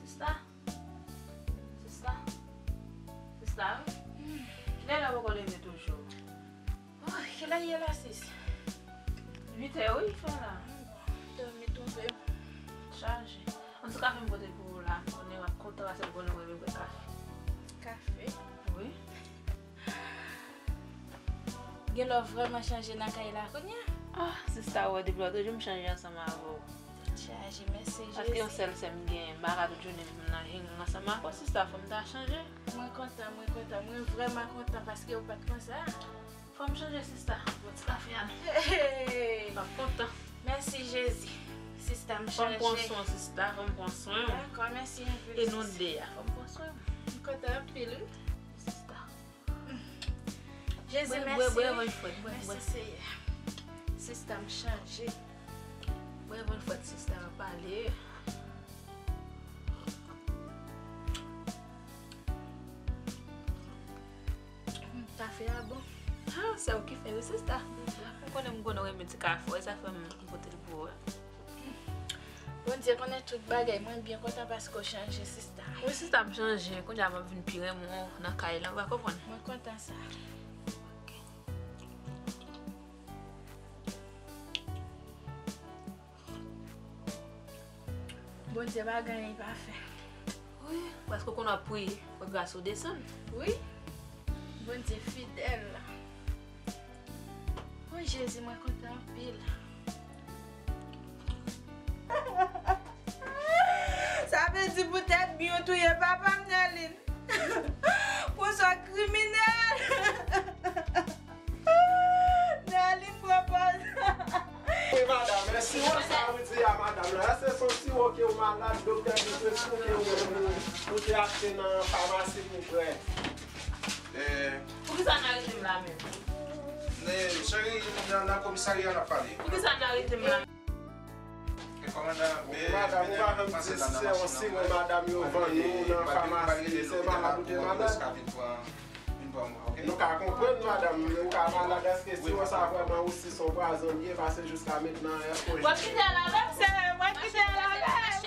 Sista? Sista? Sista? Kilè la poko leve toujou? Oh, kilè l ye la, sis? Uit è, wi, fè la. Dòmi twonpe m. Chaje. Antouka, fè m pote pou ou la. M konnen w ap kontan paske m konnen w renmen bwè kafe. Kafe? Wi. Gen lè w vrèman chanje nan kay la kounye a. Ah, sista, w wè, depi lòt jou m chanje ansanm avè w. Tèt chaje, mèsi Jezi. Paske yon sèl sè m genyen, m pa ka tout jounen m nan jeng ansanm avè w, sista, fò m ta chanje. Mwen kontan, mwen kontan, mwen vrèman kontan paske w pa t konsa. Fò m chanje, sista. Bon, ti kafe a non. Hey! M ap kontan. Mèsi Jezi. Sista, m chanje. Fò m pran swen w, sista. Fò m pran swen w. Dakò, mèsi anpil. E nou de a, fò m pran swen w. M kontan anpil, wi. Sista. Jezi, mèsi. Bwè, bwè, bwè, bwè. Mèsi, Seyè. Sista, m chanje. Bwè, bwè, sista, m ap pale. Kafe a bon. Ah, se ou ki fè wi, sista. M konnen, m konnen w renmen ti kafe, sa fè m pote l pou ou. Bondye konnen tout bagay, mwen byen kontan paske w chanje, sista. Wi, sista, m chanje. Kounye a m ap vin pi renmen w nan kay la, ou pa konprann? Mwen kontan sa. Bondye pa gen anyen li pa fè. Wi, paske w konn w ap priye, fò gras ou desann. Wi, Bondye fidèl. O Jezi, mwen kontan anpil. Si poutèt byen ou touye papa m, Nerline. Pou sa w kriminèl. Nerline pran pòz. Wi, madanm, men siwo sa ou di a madanm la, èske se yon siwo ke w malad, doktè di se siwo ke w, ou te achte nan famasi pou bwè? Eh, Poukisa n arete m la menm? Ne, cheri, nan, nan komisarya n ap pale. Poukisa n arete m la? E kòmandan, men, madanm, ou pa janm di si se yon siwo madanm yo vann ou nan famasi, se malad ou te malad. Nou ka konprann, madanm, ou ka malad, èske siwo sa vrèman ou si se yon pwazon l ye, paske jiska mentnan, èske w... W ap kite l avè m, sè, w ap kite l avè m.